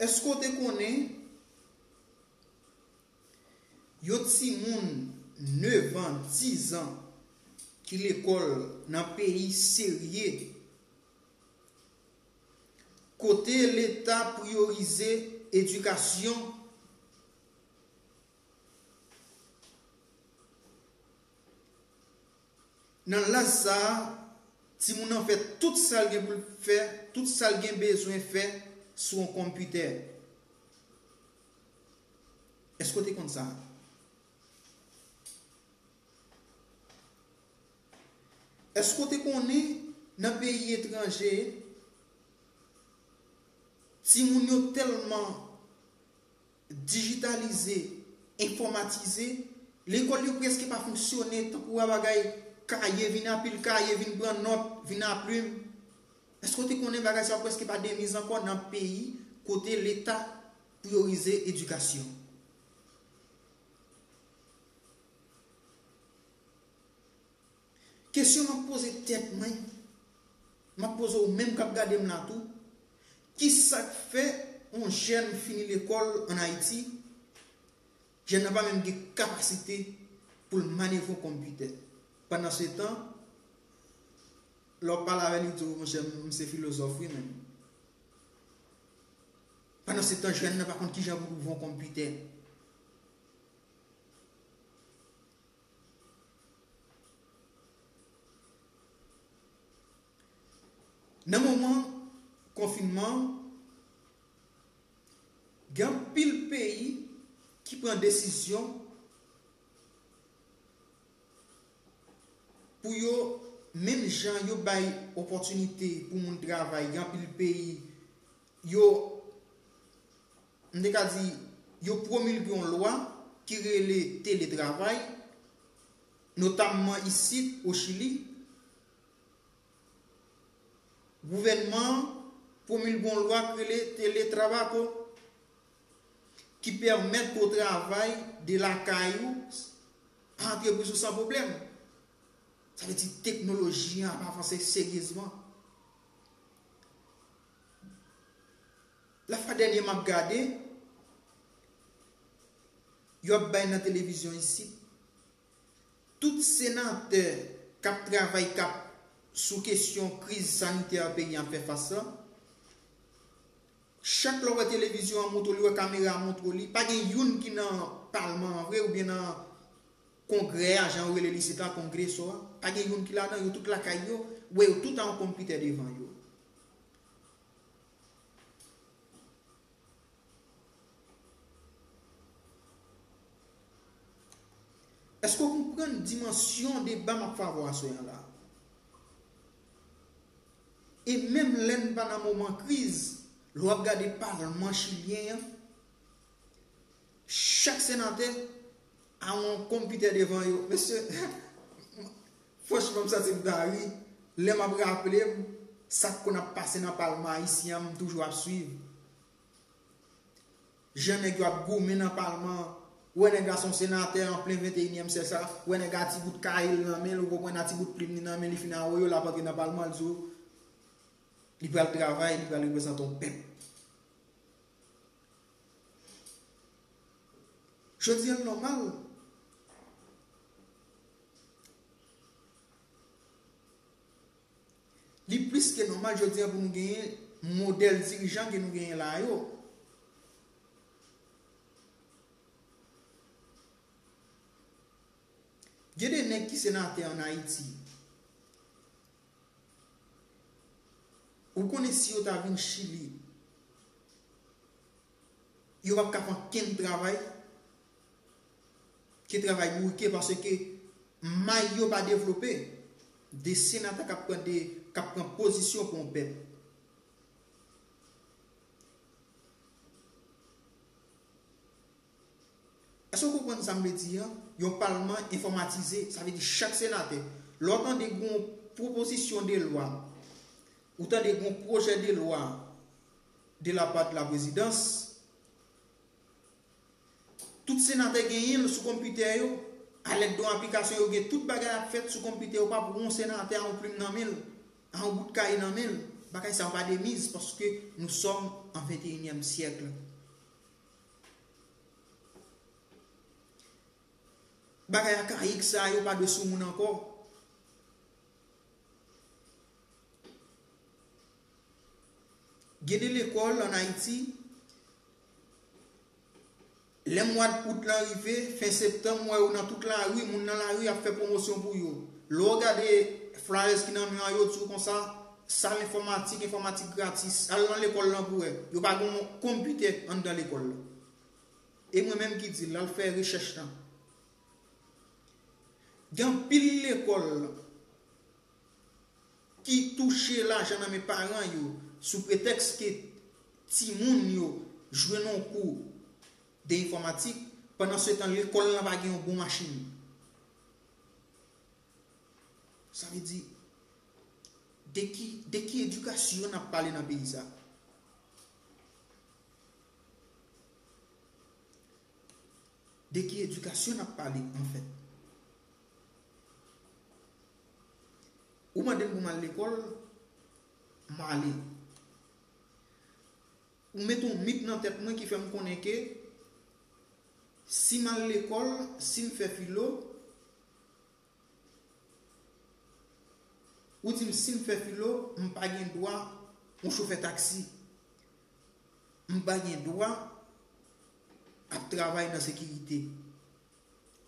Èske w te konnen yon timoun nèf an, diz an ki lekòl nan peyi serye, kote Leta priyorize edikasyon? Nan laj sa a, timoun nan fè tout sa l gen pou l fè, tout sa l gen bezwen fè sou yon konpitè. Èske w te konn sa? Èske w te konnen nan peyi etranje, timoun yo tèlman dijitalize, enfòmatize, lekòl yo prèske pa fonksyone, tankou a bagay kaye, vin a pil kaye, vin pran nòt, vin a plim. Èske w te konnen bagay sa yo prèske pa de miz ankò nan peyi kote Leta priyorize edikasyon? Kesyon m ap poze tèt mwen, m ap poze w menm k ap gade m la tou, ki sa k fè yon jèn fini lekòl ann Ayiti, jèn nan pa menm gen kapasite pou l manevre yon konpitè? Pandansetan, lè w ap pale avè l, li di w, monchè, m se filozòf wi, men pandansetan, jèn nan pa konn kijan pou l ouvri yon konpitè. Nan moman konfinman, gen anpil peyi ki pran desizyon pou yo, menm jan yo bay opòtinite pou moun travay, gen anpil peyi, yo, m te ka di, yo pwomilge yon lwa ki rele teletravay, notamman isit o Chili. Gouvènman an pwomilge yon lwa k rele Teletrabajo, ki pèmèt ke w travay de lakay ou, a antrepriz ou san pwoblèm. Sa vle di teknoloji an ap avanse seryezman. Lafwa dènye m ap gade, yo ap bay nan televizyon isit, tout senatè k ap travay, k ap sou kesyon kriz sanitè peyi an ap fè fas la, chak lè w wè televizyon an montre w li, wè kamera an montre w li, pa gen youn ki nan palman an vre oubyen nan kongrè a, jan yo rele l isit la, kongreso a, pa gen youn ki ladan, yo tout lakay yo, wè yo tout a yon konpitè devan yo. Èske w konprann dimansyon deba m ap fè avè w aswè an la? E menm lè n pa nan moman kriz, lè w ap gade palman chilyen an, chak senatè a yon konpitè devan yo. Mesye, franchman, m santi m ta ri lè m ap raple m sa k konn ap pase nan palman ayisyen an, m toujou ap swiv. Jan nèg yo ap goumen nan palman an, ou wè nèg la se yon senatè an plen venteyinyèm syèk sa, ou wè nèg la a ti bout kaye l nan men l, ou konprann, a ti bout plim li nan men li, fin awoyo l ap antre nan palman, l di w li pral travay, li pral reprezante yon pèp. Jodi a l nòmal. Li plis ke nòmal jodi a pou nou genyen modèl dirijan ke nou genyen la yo. Gen de nèg ki senatè ann Ayiti. Ou konnen si yo ta vin Chili, yo p ap ka fè ankenn travay ke travay bourike, paske may yo pa devlope. De senatè k ap pran de, k ap pran pozisyon pou yon pèp. Èske w konprann sa m vle di a? Yon palman enfòmatize, sa vle di chak senatè, lè w tande gen yon pwopozisyon de lwa, ou tande gen yon pwojè de lwa de la pa de la prezidans, tout senatè genyen l sou konpitè yo, alèd de yon aplikasyon yo gen tout bagay ap fèt sou konpitè yo, pa pou yon senatè a yon plim nan men l, a yon bout kaye nan men l. Bagay sa yo pa de miz paske nous sommes en vingt et unième siècle. Bagay akayik sa yo pa dwe sou moun ankò. Gen de lekòl ann Ayiti, lè mwa out lan rive, fen septanm, ou wè yo nan tout lari, moun nan lari ap fè pwomosyon pou yo. Lè w gade flyers ki nan men an yo, di w konsa, sal enfòmatik, enfòmatik gratis, al nan lekòl lan pou wè. Yo pa gen yon konpitè anndan lekòl la. E mwen menm ki di l, al fè rechèch lan. Gen anpil lekòl ki touche lajan nan men paran yo sou pretèks ke timoun yo jwenn yon kou de enfòmatik, pandan se tan lekòl lan pa gen yon bon machin. Sa vle di, de ki, de ki edikasyon n ap pale nan peyi sa? De ki edikasyon n ap pale, anfèt? Ou mande m pou m al lekòl, m ale. Ou mete yon mit nan tèt mwen ki fè m konnen ke si m al lekòl, si m fè filo, ou di m si m fè filo, m pa gen dwa yon chofè taksi. M pa gen dwa ap travay nan sekirite.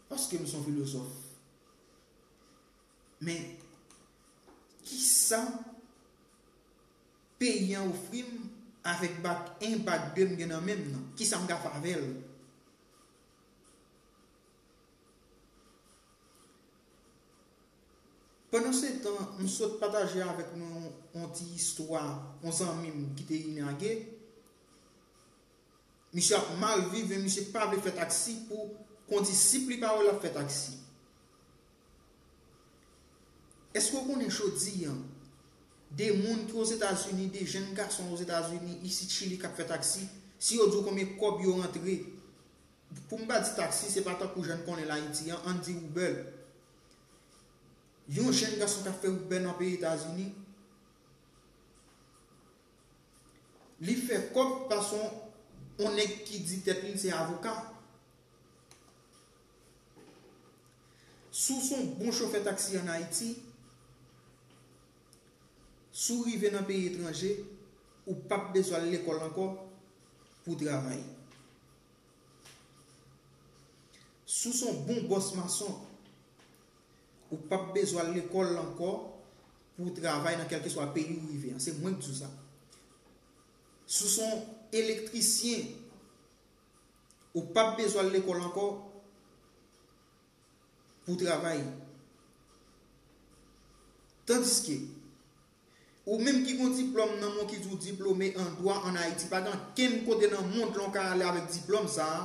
Paske m se yon filozòf. Men, kisa peyi an ofri m avèk bak en, bak de m gen nan men m nan? Kisa m ka fè avè l? Pandan se tan, m sot pataje avèk nou yon ti istwa, yon zanmi m ki te inage. Misye ap mal viv, men misye pa vle fè taksi pou kondisip li pa wè l ap fè taksi. Èske w konnen jodi an, de moun ki Ozetazini, de jèn gason Ozetazini, isit Chili k ap fè taksi, si yo di w konbyen kòb yo rantre, pou m pa di taksi, se pa tankou jan n konnen l Ayiti an, ann di Uber. Yon jèn gason k ap fè Uber nan peyi Etazini, li fè kòb pase yon, yon nèg ki di tèt li se avoka. Si w se yon bon chofè taksi ann Ayiti, si w rive nan peyi etranje, ou p ap bezwen al lekòl ankò pou w travay. Si w se yon bon bòs mason, ou p ap bezwen al lekòl ankò pou w travay nan kèlkeswa peyi w rive an. Se mwen k di w sa. Si w se yon elektrisyen, ou p ap bezwen al lekòl ankò pou w travay. Tandiske, ou menm ki gen yon diplòm nan men w ki di w diplome an dwa ann Ayiti, pa gen ankenn kote nan mond lan w ka ale avèk diplòm sa a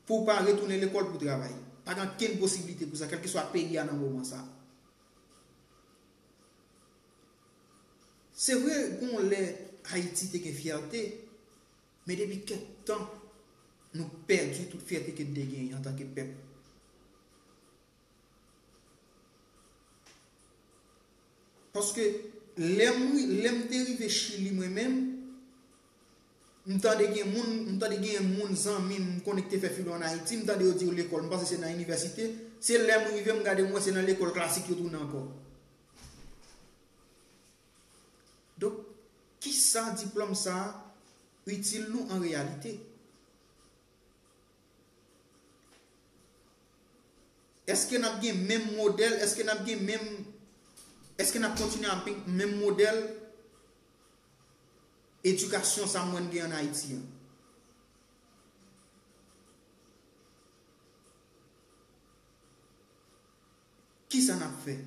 pou w pa retounen lekòl pou w travay. Pa gen ankenn posiblite pou sa, kèlkeswa peyi a nan moman sa a. Se vre, gen yon lè Ayiti te gen fyète, men depi kèk tan, nou pèdi tout fyète ke n te genyen antanke pèp. Paske lè m, lè m te rive Chili mwen menm, m tande gen moun, m tande gen moun zanmi m konnen ki te fè filo ann Ayiti, m tande yo di yo lekòl, m panse se nan inivèsite. Se lè m rive, m gade m wè se nan lekòl klasik yo tounen ankò. Donk, kisa diplòm sa a itil nou an reyalite? Èske n ap gen menm modèl? Èske n ap gen menm, èske n ap kontinye ap gen menm modèl edikasyon sa mwen gen ann Ayiti an? Kisa n ap fè?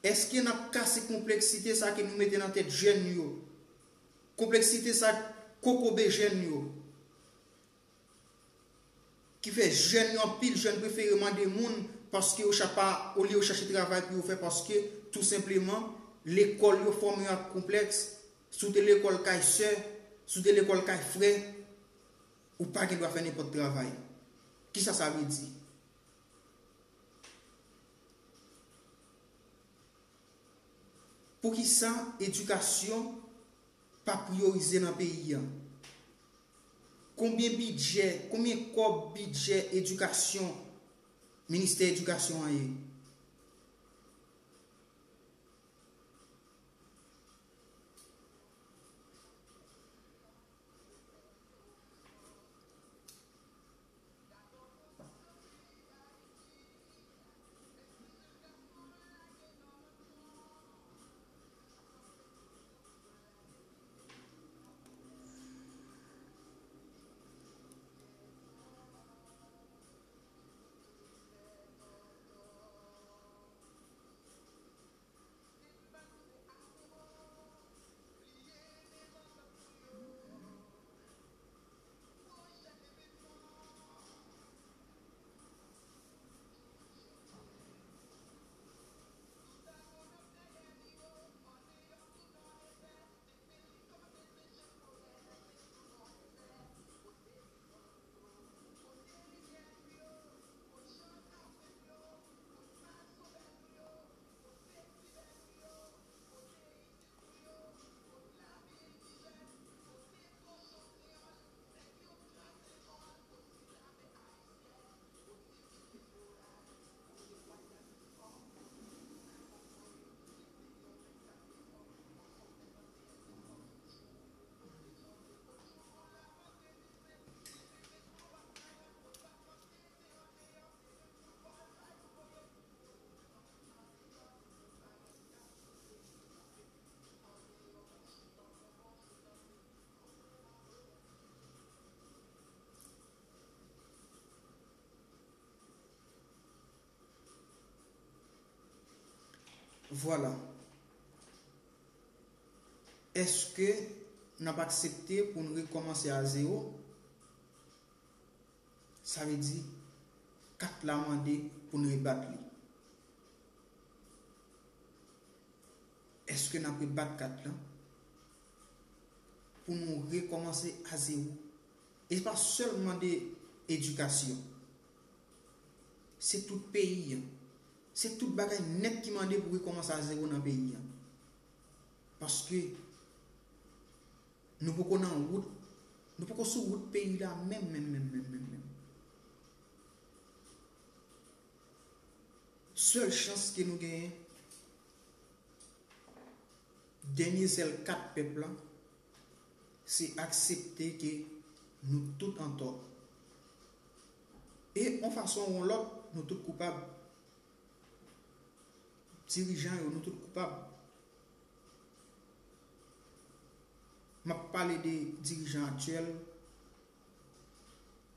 Èske n ap kase konpleksite sa ke nou mete nan tèt jèn yo? Konpleksite sa kokobe jèn yo. Ki fè jèn yo, anpil jèn prefere mande moun paske yo cha-, pa, olye yo chache travay pou yo fè, paske tou senpleman lekòl yo fòme yo ak konplèks. Si w te lekòl kay sè, si w te lekòl kay frè, ou pa gen dwa fè nenpòt travay. Kisa sa vle di? Poukisa edikasyon pa priyorize nan peyi a? Konbyen bidjè, konbyen kòb bidjè edikasyon, ministè edikasyon an ye? Vwala. Èske n ap aksepte pou n rekòmanse a zewo? Sa vle di, kat la mande pou n rebat li. Èske n ap rebat kat la pou nou rekòmanse a zewo? E se pa sèlman de edikasyon. Se tout peyi an. Se tout bagay nèt ki mande pou rekòmanse a zewo nan peyi an. Paske nou poko nan wout, nou poko sou wout peyi la menm, menm, menm, menm, menm, menm. Sèl chans ke nou genyen, dènye sèl kat pèp la, se aksepte ke nou tout antò. E yon fason ou yon lòt, nou tout koupab. Dirijan yo, nou tout koupab. M ap pale de dirijan aktyèl,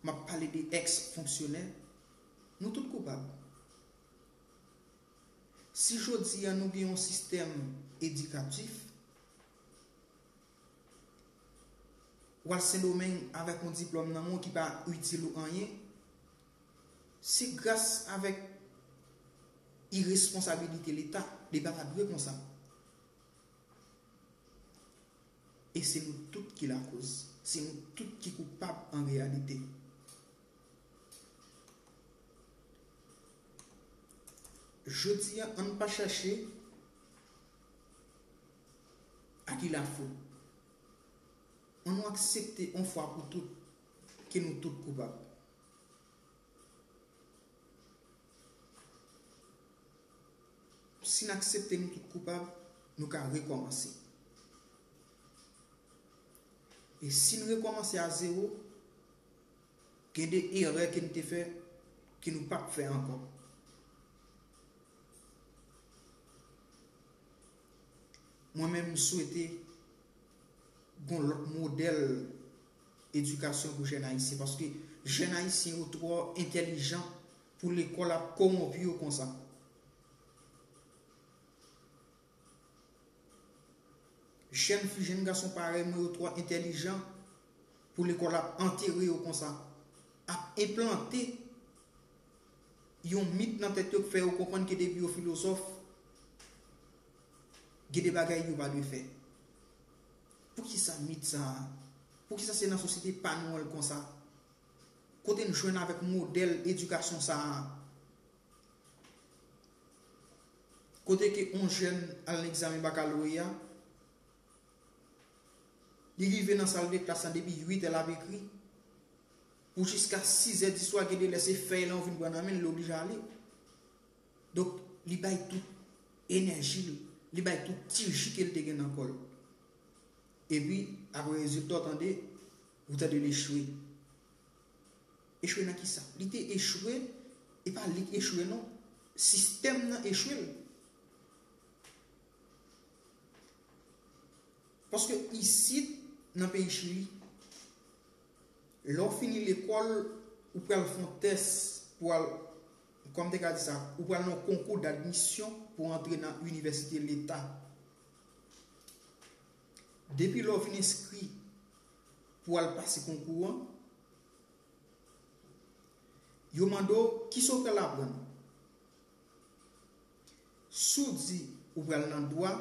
m ap pale de èks fonksyonè, nou tout koupab. Si jodi a nou gen yon sistèm edikatif, w al Sendomeng avèk yon diplòm nan men w ki pa itil ou anyen, se gras avèk iresponsabilite Leta, li pa ta dwe konsa. E se nou tout ki lakoz. Se nou tout ki koupab an reyalite. Jodi a, ann pa chache a ki lafot. Ann nou aksepte yon fwa pou tout ke nou tout koupab. Si n aksepte nou tout koupab, nou ka rekòmanse. E si n rekòmanse a zewo, gen de erè ke n te fè ke nou p ap fè ankò. Mwen menm, m swete gon lòt modèl edikasyon pou jèn ayisyen, paske jèn ayisyen yo twò entèlijan pou lekòl ap kowonpi yo konsa. Jèn fi, jèn gason parèy mwen yo twò entèlijan pou lekòl ap antere yo konsa, ap enplante yon mit nan tèt yo k fè yo konprann ke depi yo filozòf, gen de bagay yo pa dwe fè. Poukisa mit sa a? Poukisa se nan sosyete pa nou an l konsa? Kote n jwenn avèk modèl edikasyon sa a? Kote ke yon jèn al nan egzamen bakaloreya, li rive nan sal de klas la depi uit è l ap ekri, pou jiska sis è di swa, gen de lè se fèy lan ou vin pran nan men l, li oblije ale. Donk, li bay tout enèji l, li bay tout ti ji ke l te gen nan kò l. Epi, apre rezilta, w tande, ou tande l echwe. Echwe nan kisa? Li te echwe, e pa li k echwe non. Sistèm nan echwe l. Paske isit, nan peyi Chili, lè w fini lekòl, ou pral fè yon tès pou al, kòman m te ka di sa, ou pral nan yon konkou dadmisyon pou antre nan inivèsite leta. Depi lè w fin enskri pou al pase konkou an, yo mande w kisa w pral aprann. Si w di ou pral nan dwa,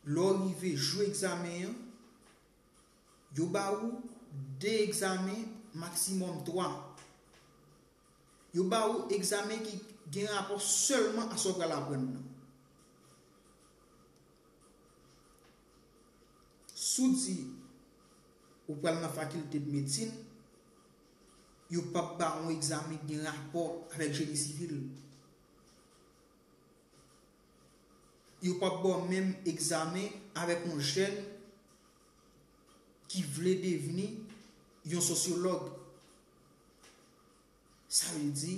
lè w rive jou egzamen an, yo ba ou de egzamen, maksimòm twa. Yo ba ou egzamen ki gen rapò sèlman a sa w pral aprann nan. Si w di ou pral nan fakilte de medsin, yo p ap ba w yon egzamen ki gen rapò avèk jeni sivil. Yo p ap ba w menm egzamen avèk yon jèn ki vle devni yon sosyològ. Sa vle di,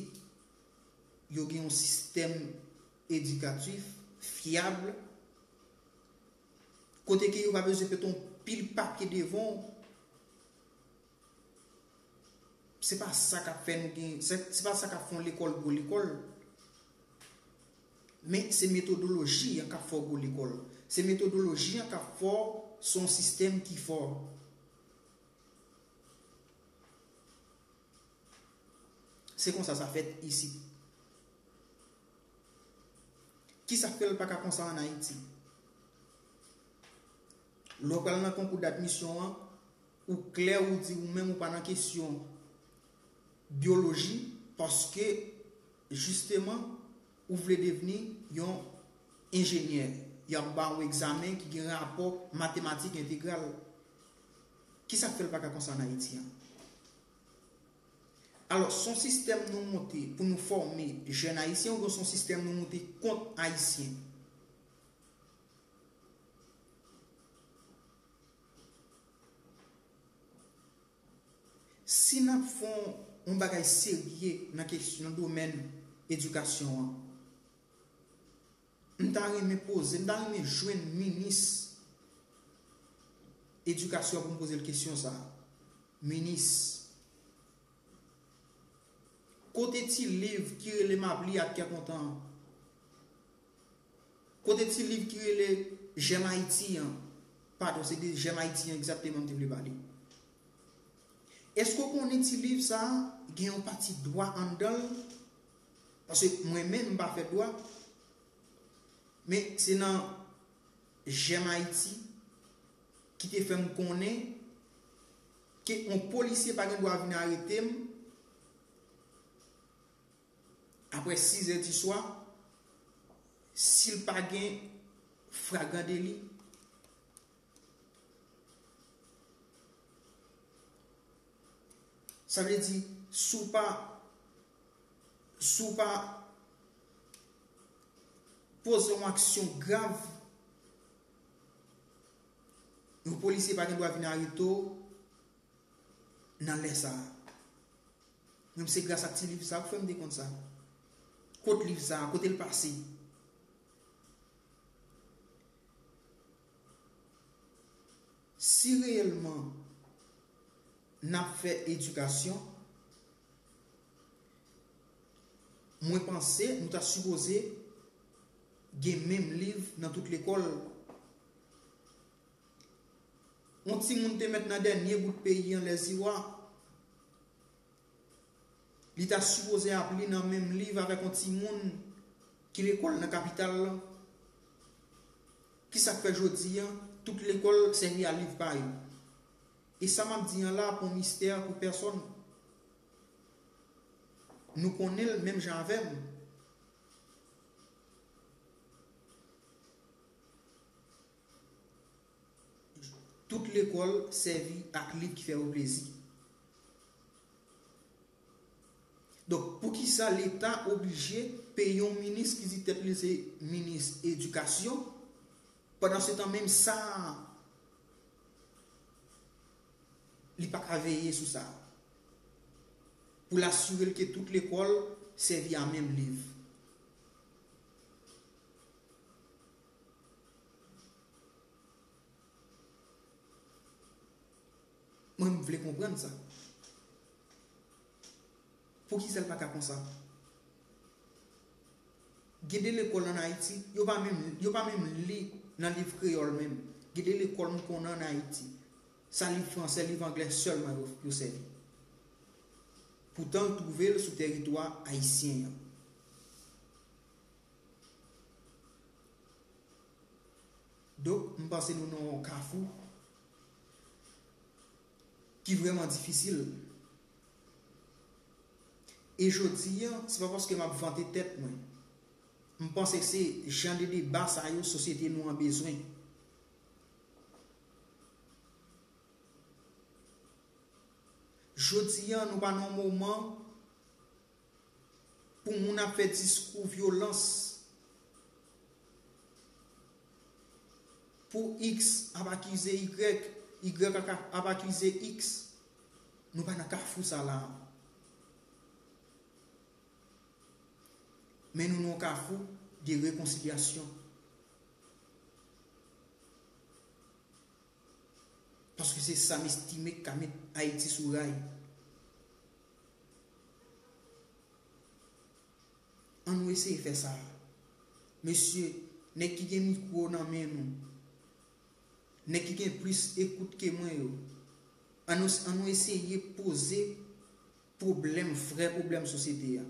yo gen yon sistèm edikatif fyab, kote ke yo pa bezwen mete yon pil papye devan w. Se pa sa k ap fè nou gen, se, se pa sa k ap fè yon lekòl gwo lekòl. Men se metodoloji an k ap fè w gwo lekòl. Se metodoloji an k ap fè w se yon sistèm ki fò. Se konsa sa fèt isit. Kisa k fè l pa ka konsa ann Ayiti? Lè w pral nan konkou dadmisyon an, ou klè, ou di ou menm ou pa nan kesyon byoloji, paske, jisteman, ou vle devni yon enjenyè. Y ap ba w egzamen ki gen rapò matematik entegral. Kisa k fè l pa ka konsa ann Ayiti an? Alò, se yon sistèm nou monte pou nou fòme jèn ayisyen oubyen se yon sistèm nou monte kont ayisyen? Si n ap fè yon, yon bagay serye nan kesyon, nan domèn edikasyon an, m ta renmen poze, m ta renmen jwenn minis edikasyon pou m poze l kesyon sa a. Minis, kote ti liv ki rele M ap li ak kè kontan an? Kote ti liv ki rele J'aime Haïti an? Padon, se de J'aime Haïti an egzakteman m te vle pale. Èske w konnen ti liv sa a gen yon pati dwa anndan l? Paske mwen menm, m pa fè dwa, men se nan J'aime Haïti ki te fè m konnen ke yon polisye pa gen dwa vin arete m apre sis è di swa, si l pa gen fragran deli. Sa vle di, si w pa, si w pa poze yon aksyon grav, yon polisye pa gen dwa vin arete w nan lè sa a. Menm se gras ak ti liv sa a k fè m te konn sa. Kot liv sa a? Kote l pase? Si reyèlman n ap fè edikasyon, mwen panse nou ta sipoze gen menm liv nan tout lekòl. Yon timoun te mèt nan dènye bout peyi an, Lèziwa. Li ta sipoze ap li nan menm liv avèk yon timoun ki lekòl nan kapital lan. Kisa k fè jodi a, tout lekòl sèvi a liv pa yo? E sa m ap di an la, pa yon mistè pou pèsonn. Nou konnen l menm jan avè m. Tout lekòl sèvi ak liv ki fè yo plezi. Donk, poukisa Leta oblije peye yon minis ki di tèt li se minis edikasyon, pandan se tan menm sa a, li pa ka veye sou sa a, pou l asire l ke tout lekòl sèvi a menm liv? Mwen, m vle konprann sa. Poukisa l pa ka konsa? Gen de lekòl ann Ayiti, yo pa menm, yo pa menm li nan liv kreyòl menm. Gen de lekòl m konnen ann Ayiti, sa liv fransè, liv anglè sèlman yo, yo sèvi poutan l twouve l sou tèritwa ayisyen an. Donk, m panse nou nan yon kafou ki vrèman difisil. E jodi a, se pa paske m ap vante tèt mwen. M panse se jan de deba sa yo sosyete nou an bezwen. Jodi a, nou pa nan yon moman pou moun ap fè diskou vyolans, pou X ap akize Y, Y ap, ap akize X. Nou pa nan kafou sa la. Men nou nan yon kafou de rekonsilyasyon. Paske se sa m estime k ka met Ayiti sou ray. Ann nou eseye fè sa. Mesye, nèg ki gen mikwo nan men nou, nèg ki gen plis ekout ke mwen yo, ann nou, ann nou eseye poze pwoblèm, vrè pwoblèm sosyete a.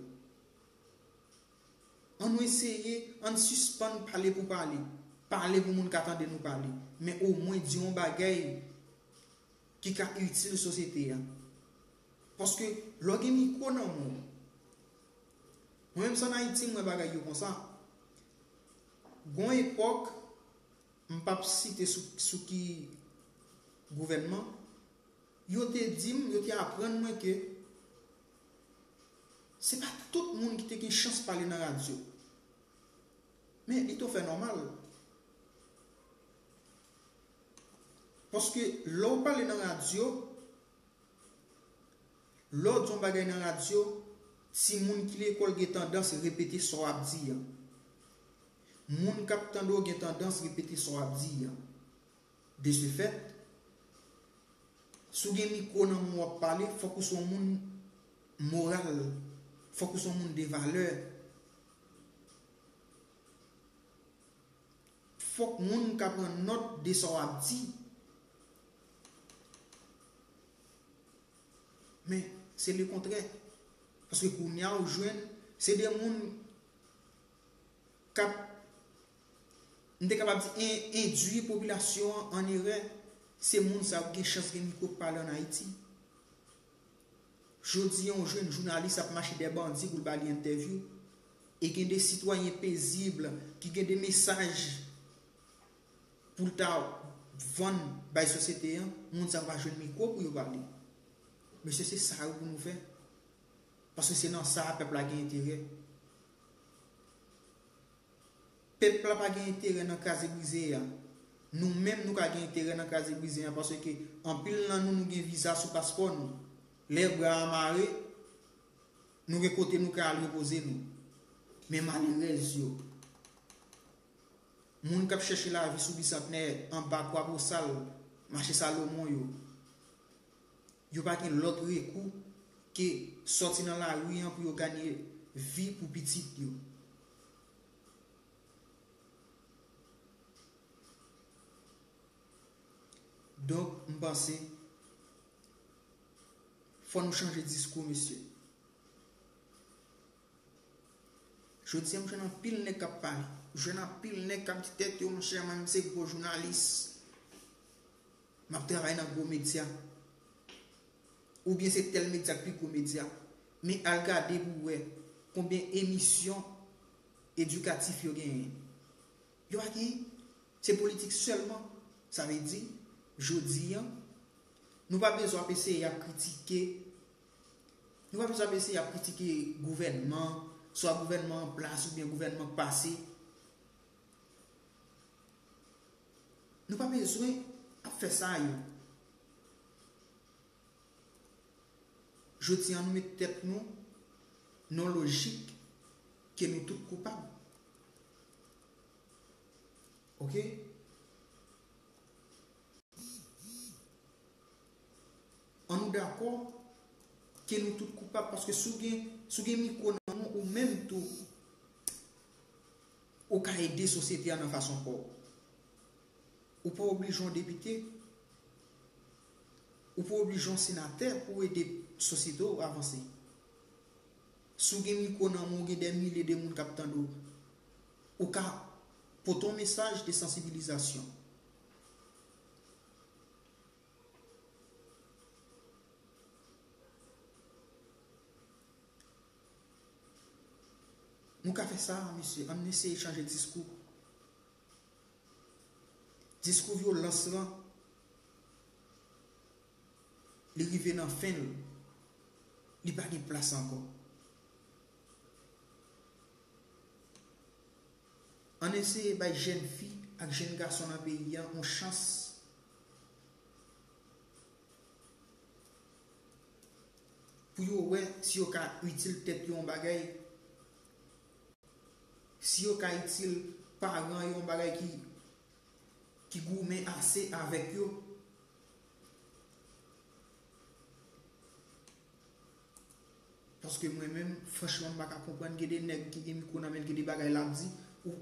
Ann nou eseye, ann sispann pale pou pale. Pale pou moun ka tande nou pale. Men omwen di yon bagay ki ka itil sosyete a. Paske lè w gen mikwo nan men w, mwen menm se ann Ayiti m wè bagay yo konsa. Gon epòk, m p ap site sou, sou ki gouvènman, yo te di m, yo te aprann mwen ke se pa tout moun ki te gen chans pale nan radyo. Men li tou fè nòmal. Paske lè w pale nan radyo, lè w di yon bagay nan radyo, timoun ki lekòl gen tandans repete sa w ap di a. Moun k ap tande w gen tandans repete sa w ap di a. De ce fait, si w gen mikwo nan men w w ap pale, fòk ou se yon moun moral, fòk ou se yon moun de valè. Fòk moun ka pran nòt de sa w ap di. Men, se lekontrè. Paske kounye a ou jwenn, se de moun k ap, m te kapab di, en-, endwi popilasyon an an erè, se moun sa yo ki gen chans gen mikwo k pale ann Ayiti. Jodi a, yon jèn jounalis ap mache dèyè bandi pou l ba li entèvyou. E gen de sitwayen pezib ki gen de mesaj pou l ta vann bay sosyete an, moun sa yo pa jwenn mikwo pou yo pale. Mesye, se sa yo pou nou fè. Paske se nan sa a pèp la gen enterè. Pèp la pa gen enterè nan kraze brize a. Nou menm, nou ka gen enterè nan kraze brize a, paske anpil nan nou, nou gen viza sou paspò nou. Lè bra a mare, nou gen kote nou ka al repoze nou. Men malerèz yo, moun k ap chèche lavi sou Bisantnè, anba Kwa Bosal, mache Salomon yo, yo pa gen lòt rekou ke sòti nan lari an pou yo ganye vi pou pitit yo. Donk, m panse, fò nou chanje diskou, mesye. Jodi a, m jwenn anpil nèg k ap pale. M jwenn anpil nèg k ap di tèt yo, monchè, mwen menm se gwo jounalis. M ap travay nan gwo medya. Oubyen se tèl medya k pi gwo medya. Men al gade pou w wè konbyen emisyon edikatif yo genyen. Yo pa genyen. Se politik sèlman. Sa vle di, Jodi a, nou pa bezwen ap eseye ap kritike, nou pa bezwen ap eseye ap kritike gouvènman, swa gouvènman an plas oubyen gouvènman k pase. Nou pa bezwen ap fè sa yo. Jodi a, nou met tèt nou nan lojik ke nou tout koupab. Oke? An nou dakò ke nou tout koupab, paske si w gen, si w gen mikwo nan men w, ou menm tou, ou ka ede sosyete a nan fason pa w. Ou pa oblije yon depite, ou pa oblije yon senatè pou w ede sosyete w avanse. Si w gen mikwo nan men w, gen dè milye de moun k ap tande w. Ou ka pote yon mesaj de sansibilizasyon. Nou ka fè sa, mesye, ann eseye chanje diskou. Diskou vyolans lan, li rive nan fen l. Li pa gen plas ankò. Ann eseye bay jèn fi ak jèn gason nan peyi a yon chans pou yo wè si yo ka itil tèt yo yon bagay, si yo ka itil paran yo yon bagay ki, ki goumen ase avèk yo. Paske mwen menm, franchman, m pa ka konprann, gen de nèg ki gen mikwo nan men l, gen de bagay l ap di, ou,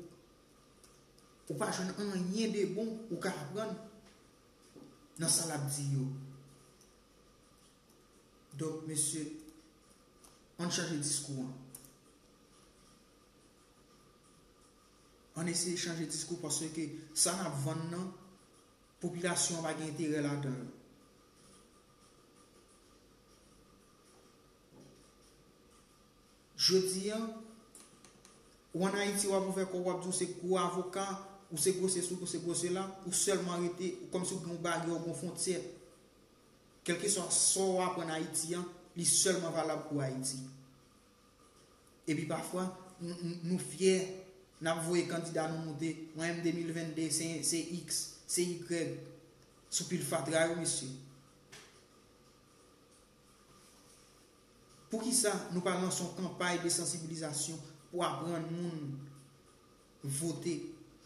ou pa jwenn anyen de bon ou ka aprann nan sa l ap di yo. Donk, mesye, ann chanje diskou an. Ann eseye chanje diskou paske sa n ap vann nan, popilasyon an pa gen enterè ladan l. Jodi a, ou ann Ayiti, w ap ouvè kò w, w ap di w se gwo avoka, ou se gwo sesi, ou se gwo sela, ou sèlman rete, ou kòmsi w gen yon baryè, ou gen yon fwontyè. Kèlkeswa sa w aprann Ayiti an, li sèlman valab pou Ayiti. Epi pafwa, n-, n-, nou fyè, n ap voye kandida nou moute, mwen menm de mil vennde, se, se X, se Y, sou pil fatra yo, mesye. Poukisa nou pa lanse yon kanpay de sansibilizasyon pou aprann moun vote,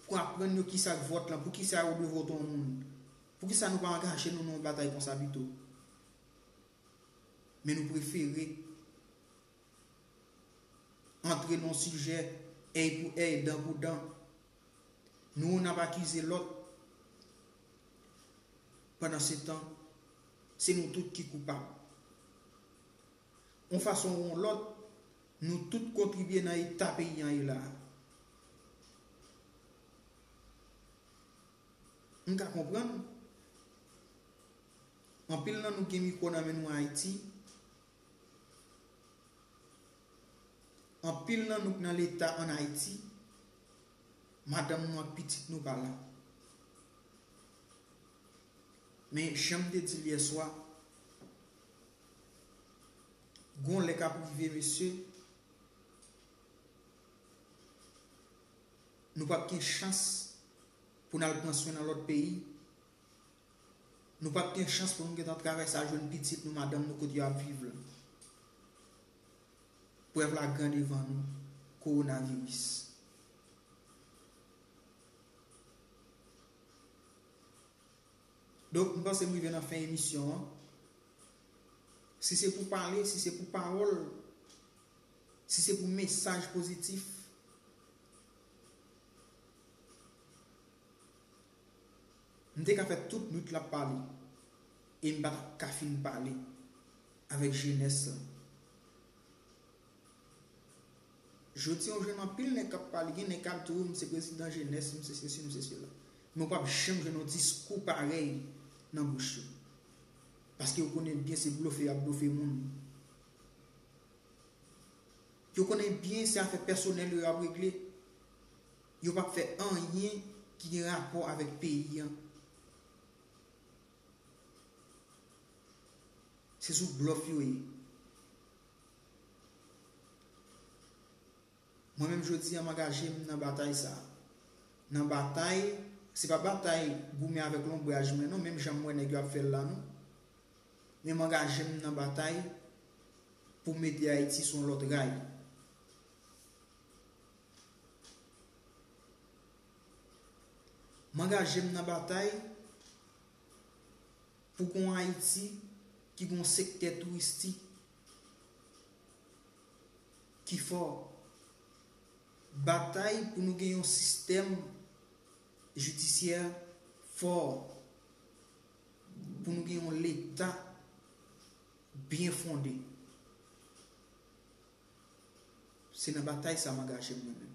pou aprann yo kisa k vòt lan, poukisa yo dwe vote yon moun? Poukisa nou pa angaje nou nan yon batay konsa pito? Men nou prefere antre nan yon sijè èy pou èy, dan pou dan. Nou youn ap akize lòt. Pandansetan, se nou tout ki koupab. Yon fason ou yon lòt, nou tout kontribye nan eta peyi an ye la a. M ka konprann, anpil nan nou gen mikwo nan men nou Ayiti, anpil nan nou k nan leta ann Ayiti, madanm nou ak pitit nou pa la. Men, jan m te di l yèswa, gon lè k ap rive, mesye, nou p ap gen chans pou n al pran swen nan lòt peyi. Nou p ap gen chans pou nou gentan travèse al jwenn pitit nou, madanm nou, kote y ap viv la. Prèv la gran devan nou, kowonaviris. Donk, m panse m rive nan fen emisyon an. Si se pou pale, si se pou pawòl, si se pou mesaj pozitif, m te ka fè tout nwit la ap pale, e m pa t ap ka fin pale avèk jenès lan. Jodi a, w jwenn anpil nèg k ap pale, gen nèg k ap di w, "M se prezidan jenès, m se sesi, m se sela." Men w p ap janm jwenn yon diskou parèy nan bouch yo. Paske yo konnen byen se blofe y ap blofe moun. Yo konnen byen se afè pèsonèl yo y ap regle. Yo p ap fè anyen ki gen rapò avèk peyi an. Se sou blòf yo ye. Mwen menm jodi a, m angaje m nan batay sa a. Nan batay, se pa batay goumen avèk lonbraj mwen non, menm jan m wè nèg yo ap fè l la non. Men m angaje m nan batay pou mete Ayiti sou yon lòt ray. M angaje m nan batay pou gon Ayiti ki gon sektè touristik ki fò. Batay pou nou gen yon sistèm jidisyè fò, pou nou gen yon leta byen fonde. Se nan batay sa m angaje m mwen menm.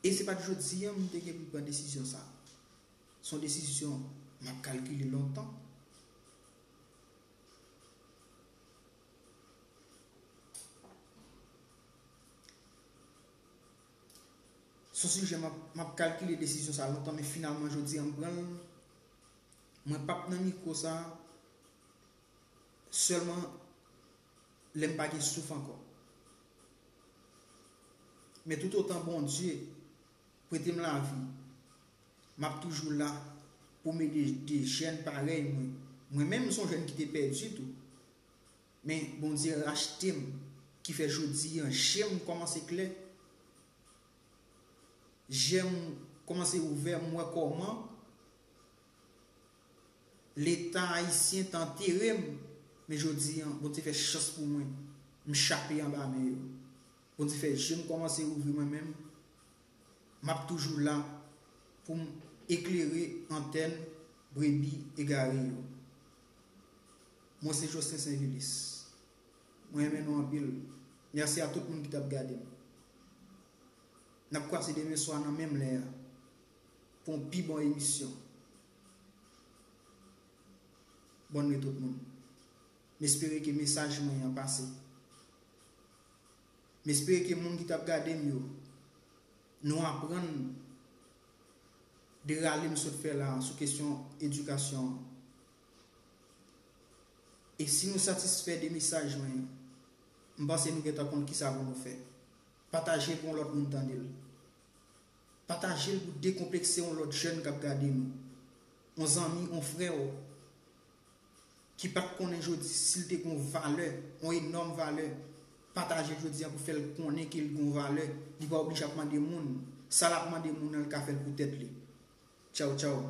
E se pa t jodi a m te gen pou m pran desizyon sa. Se yon desizyon m ap kalkile lontan. Se yon sijè m ap, m ap kalkile desizyon sa lontan, men finalman jodi a m pran l. Mwen p ap nan mikwo sa sèlman lè m pa gen souf ankò. Men toutotan Bondye prete m lavi, m ap toujou la pou m ede de jèn parèy mwen. Mwen menm, m se yon jèn ki te pèdi tou. Men Bondye rachte m, ki fè jodi a, je m kòmanse klè. Je m kòmanse ouvè, m wè kòman Leta ayisyen t antere m, men jodi a, Bondye fè chans pou mwen, m chape anba men yo. Bondye fè je m kòmanse ouvri mwen menm, m ap toujou la pou m eklere antèn brebi egare yo. Mwen se Jocelyn Sainvilus. Mwen renmen nou anpil. Mèsi a tout moun ki t ap gade m. N ap kwaze demen swa nan menm lè a pou yon pi bon emisyon. Bòn nwit tout moun. M espere ke mesaj mwen an pase. M espere ke moun ki t ap gade m yo, nou aprann de rale m sot fè la a sou kesyon edikasyon an. E si nou satisfè de mesaj mwen an, m panse nou gentan konn kisa pou nou fè. Pataje l pou yon lòt moun tande l. Pataje l pou dekonplekse yon lòt jèn k ap gade nou. Yon zanmi, yon frè w ki pa t konnen jodi si l te gen yon valè, yon enòm valè. Pataje l jodi a pou fè l konnen ke l gen yon valè. Li pa oblije ap mande moun. Sa l ap mande moun nan, l ka fè l pou tèt li. Tchaw, tchaw.